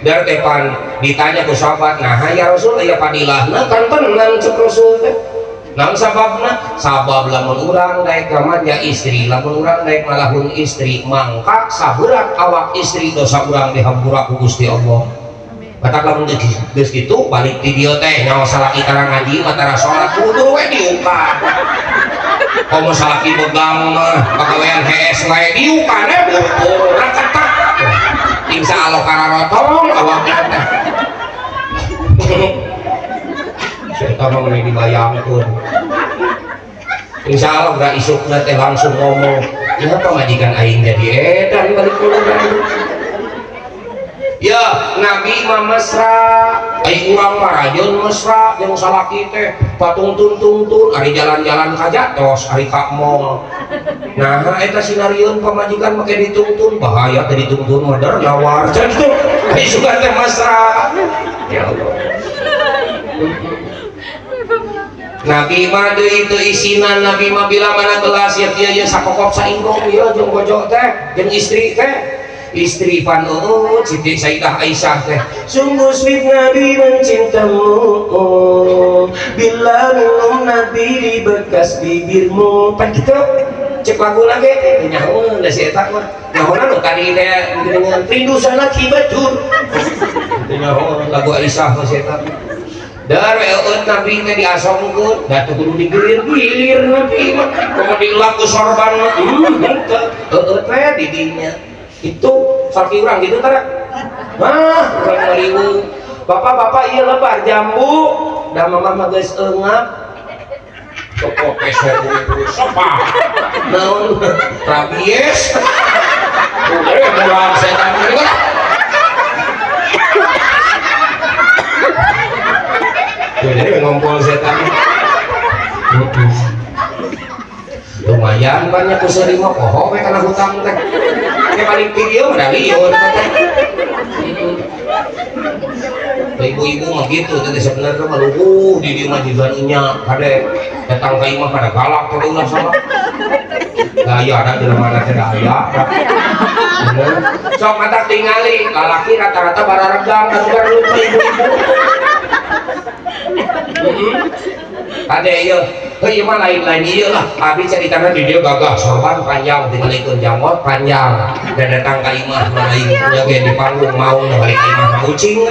Dar teh pan ditanya ku sahabat, "Nah, ya Rasul aya padilahna kan tenang cek Rasul teh." Naon sababna? Sabab lamun urang daek ramanja istri, lamun urang daek malahun istri, mangka saberat awak istri dosa urang dihampura ku Gusti Allah. Batak lamun geus kitu balik ti dieu teh nyawa salaki tara ngaji mah tara salat kudu we diukan. Komo salaki begang mah pagawean HS wae diukan we buru reketek. Insya Allah kararotong awakna teh. Eta mah meuni dibayangkeun. Insya Allah geura isukna teh langsung ngomong, "Ieu pamajikan aing jadi edan balik ulun." Ya, Nabi mah mesra, ai urang mah rajeun mesra jeung salaki teh, patungtun-tungtun ari jalan-jalan ka jatos, ari ka mall. Nah, eta sinarieun pamajikan make ditungtun, bahaya teh ditungtun mah der nawar. Cenah kitu, ai sugan teh mesra. Ya Allah. Nabi mah deui teu isinan, Nabi mah bila mana gelas ya kieu ye sakokop sainggong ieu jeung bojo teh, jeung istri teh. Istri pan Siti Sayyidah Aisyah teh, sungguh sweet Nabi mencintamu, bila minum Nabi di bekas bibirmu. Pan kitu cek lagu lagi teh nyahoeun da si eta mah. Nyahoeuna nu tadi teh geuningan rindu salaki batur. Teu nyahoeun lagu Aisyah mah si eta. Dar eueun Nabi teh diasongkeun, da teu kudu digilir-gilir Nabi mah. Komo dielak ku sorban mah, henteu. Eueun teh di dinya. Itu salaki urang gitu tara. Mah urang ngariweuh. Bapak-bapak ieu lebar jambu, da mamah mah geus eungap. Toko peser buru sopa. Naon rabies. Udah murah setan ini kan. Jadi ngompol setan. Lumayan banyak usaha mah poho we kana hutang teh. Ke paling video mah da lieur teh. Ibu-ibu mah gitu teh sebenarnya mah luguh di dieu mah jiga nya kade datang ka imah pada galak teh ulah sama. Gaya ada di mana teh aya. Sok mata tingali lalaki rata-rata bararegang kaluar lupa ibu-ibu. Kade ieu heuh ieu mah lain-lain ieu lah. Abi caritana di dieu gagah sorban panjang tingalikeun janggot panjang dan datang ka imah mah lain nya ge di panggung maung balik ka imah mah ucing.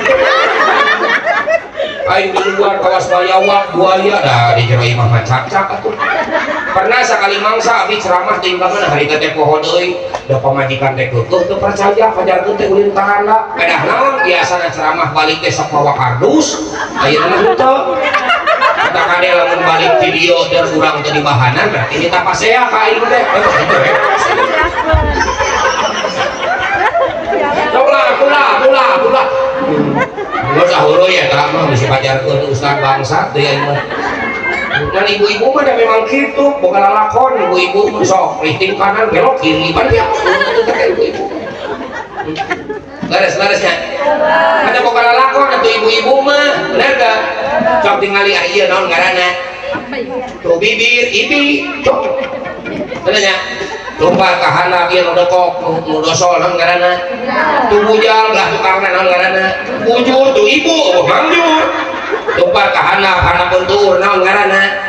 Aing di luar kawas bayawak buaya dah di jero imah mah cak-cak atuh. Pernah sakali mangsa abi ceramah teh mana hari teh poho deui da pamajikan teh keukeuh teu percaya pajarkeun teh ulin karanda pedah naon biasana ceramah balik teh sok mawa kardus ayeuna mah henteu. Kata kade lamun balik video dan urang teu dibahanan berarti kita pasea ka aing teh. Sok lah pula pula pula. Enggak usah huruf ya, tak mah bisa pajarkeun ustaz bangsat deui aing mah. Dan ibu-ibu mah da memang kitu, boga lalakon ibu-ibu mah sok riting kanan belok kiri pan ya teh ibu-ibu. Leres-leresnya. Ada boga lalakon atuh ibu-ibu mah, bener teu? Sok tingali ah ieu naon ngaranna? Tuh bibir ibi, sok. Bener nya? Lupa ka handap ieu nu dekok, nu dosol naon ngaranna? Tuh bujal lah tukarna naon ngaranna? Bujur tuh ibu, oh mangjur. Lupa ka handap, handapeun tuur naon ngaranna?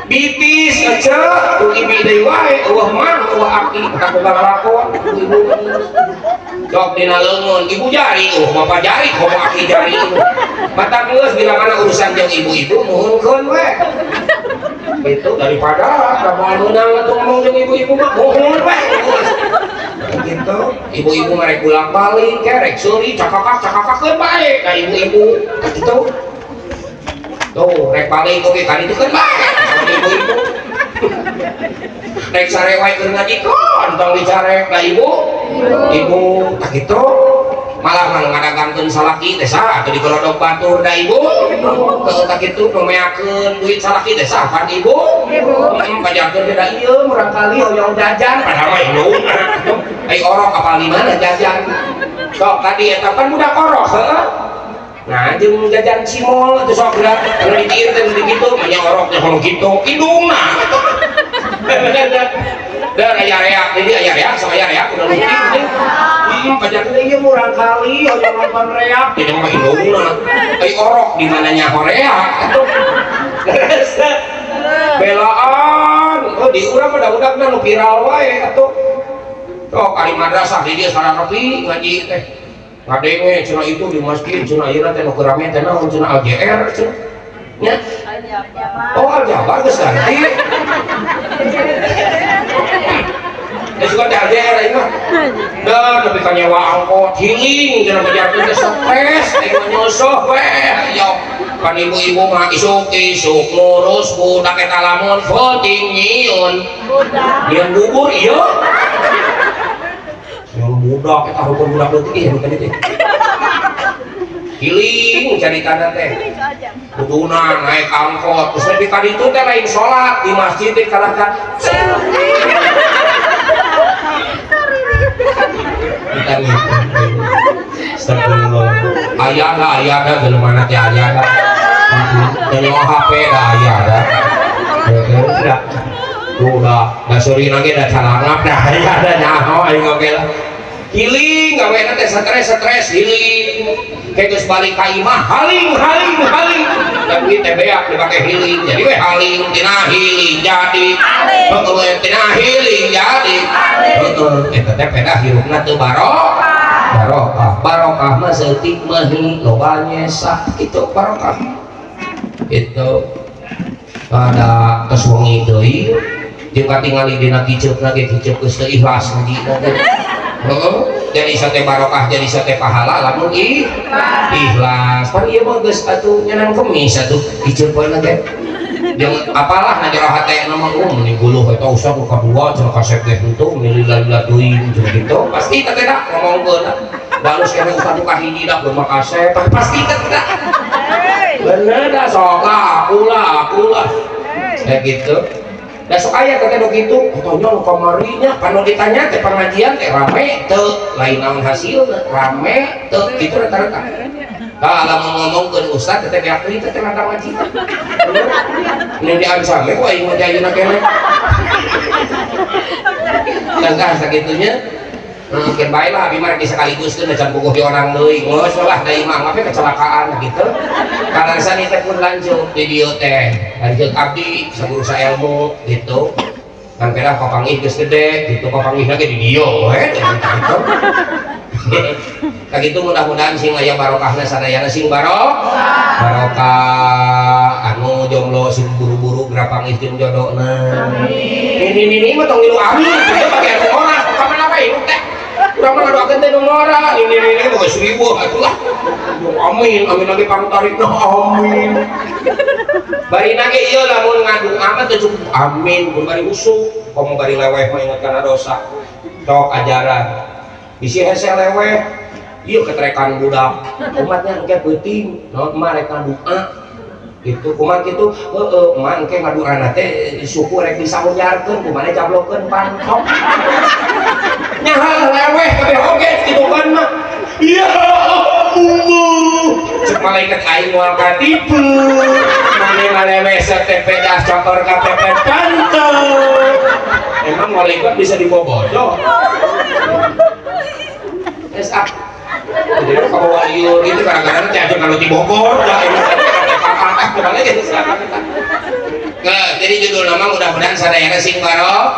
Bitis ece, tuh ibi deui wae, eueuh mang, eueuh aki, tak boga lalakon ibu. Sok dina leungeun, ibu jari, oh bapak jari, komo aki jari. Mata geus bila mana urusan jeung ibu-ibu muhunkeun we. Itu daripada moal meunang atuh ngomong jeung ibu-ibu mah muhun we. Gitu, ibu-ibu mah rek bolak-balik, rek seuri cakakak-cakakakeun bae ka ibu-ibu. Gitu. Tuh, rek balik oge ka ditu keun bae sama ibu-ibu. Rek sare wae keur ngaji kon tong dicarek ka ibu. Ibu tak gitu. Malah mah ngadagangkeun salaki teh saha atuh digelodok batur da ibu. Heuh tak kitu nu meakeun duit salaki teh saha pan ibu. Heeh pajarkeun teh da ieu murang kali hoyong jajan padahal mah indungna. Ai orok apal di mana jajan. Sok tadi eta pan budak orok heuh. Nah jeung jajan cimol atuh sok geura anu ditiir teh kitu mah nya orok teh hoyong kitu indungna. Dan aya reak jadi aya reak sama aya reak udah leutik teh. Pajarkeun ieu murang kali hoyong nonton reak jadi mah indungna. Ai orok di mana nya horeak atuh. Belaan oh di urang mah da budakna nu viral wae atuh. Sok ari madrasah di dieu sararepi ngaji teh. Ngadenge cenah itu di masjid cenah ayeuna teh nu keur rame teh naon cenah AJR cenah. Nya? Oh Al-Jabar geus ganti. Ya suka teh AJR aing mah. Dan nepi ka nyewa angkot healing cenah pajarkeun teh stres aing mah nyosoh we. Yo kan ibu-ibu mah isuk-isuk ngurus budak eta lamun peuting nyieun. Budak. Nyieun bubur ieu. Nyieun budak eta rukun budak leutik ieu tadi teh. Healing caritana teh. Kuduna naik angkot terus nepi ka ditu teh lain salat di masjid teh kalah ka. Astagfirullah. Aya da aya da geuleuh teh aya da. Dan HP da aya da. Heuh tuh da da seurina ge da calangap da aya da nyaho aing oge lah. Healing gawena teh stres-stres healing. Kayak geus balik ka imah haling haling haling. Da duit teh beak dipake healing. Jadi we haling tina healing jadi. Heueuh tina healing jadi. Heueuh eta teh pedah hirupna teu barokah. Barokah, barokah mah saeutik mah loba nyesa kitu barokah. Itu ada tos wengi deui jeung katingali dina kiceupna ge kiceup geus teu ikhlas ngajina teh. Heeh, jadi sate barokah jadi sate pahala lamun ikhlas. Pan ieu mah geus atuh nyenan kemis atuh kiceupna teh. Jeung apalah na jero hate na mah meni guluh eta usah ku kadua cenah kasep ge henteu milih lila teuing cenah kitu. Pasti teh da ngomongkeun. Balus keneh usah ku kahiji da geus mah kasep pasti teh da. Bener dah sok lah, aku lah. Kayak gitu. Da sok aya teh nu kitu, katanya nu kamari nya kan nu ditanya teh pengajian teh rame teu, lain naon hasilna, rame teu kitu rata-rata. Tah lamun ngomongkeun ustad teh beak deui teh tentang ngaji. Ini di ansame ku aing mah di ayeuna keneh. Tah sagitunya. Mungkin bae lah abi mah rek sekaligus teh can puguh di orang deui. Geus lah da ieu mah anggapnya kecelakaan gitu. Kalaresan ieu teh pun lanjut di dieu teh. Lanjut abdi saguru saelmu gitu. Kan pedah papanggih geus gede gitu papanggihna ge di dieu we gitu. Kagitu mudah-mudahan sing aya barokahna sadayana sing barokah. Barokah anu jomblo sing buru-buru grapanggih jeung jodona. Amin. Ini mah tong ngilu amin kieu bagi anu ngora ka mana bae teh. Urang mah ngadoakeun teh nu ngora. Ini boga 1000 atuh lah. Amin, amin lagi pangtarikna amin. Barina ge ieu lamun ngadua mah teu cukup amin, mun bari usuk, komo bari leweh mah inget kana dosa. Sok ajaran. Bisi hese leweh, ieu ketrekan budak. Umatnya engke peuting, naon mah rek ngadua. Gitu, kumaha kitu? Heeh, mah engke ngaduana teh suku rek disahujarkeun, kumaha jablokeun pantok. Nyaha leweh kabeh oge kitu kan mah. Ya Allah. Cek malaikat aing moal katipu. Mane maleweh satepe dah cokor ka pepet pantok. Emang malaikat bisa dibobodo? Es ah. Jadi kalau waliur itu kadang-kadang teh kalau di Bogor dah ini nah, jadi judul nama mudah-mudahan sadayana sing barokah.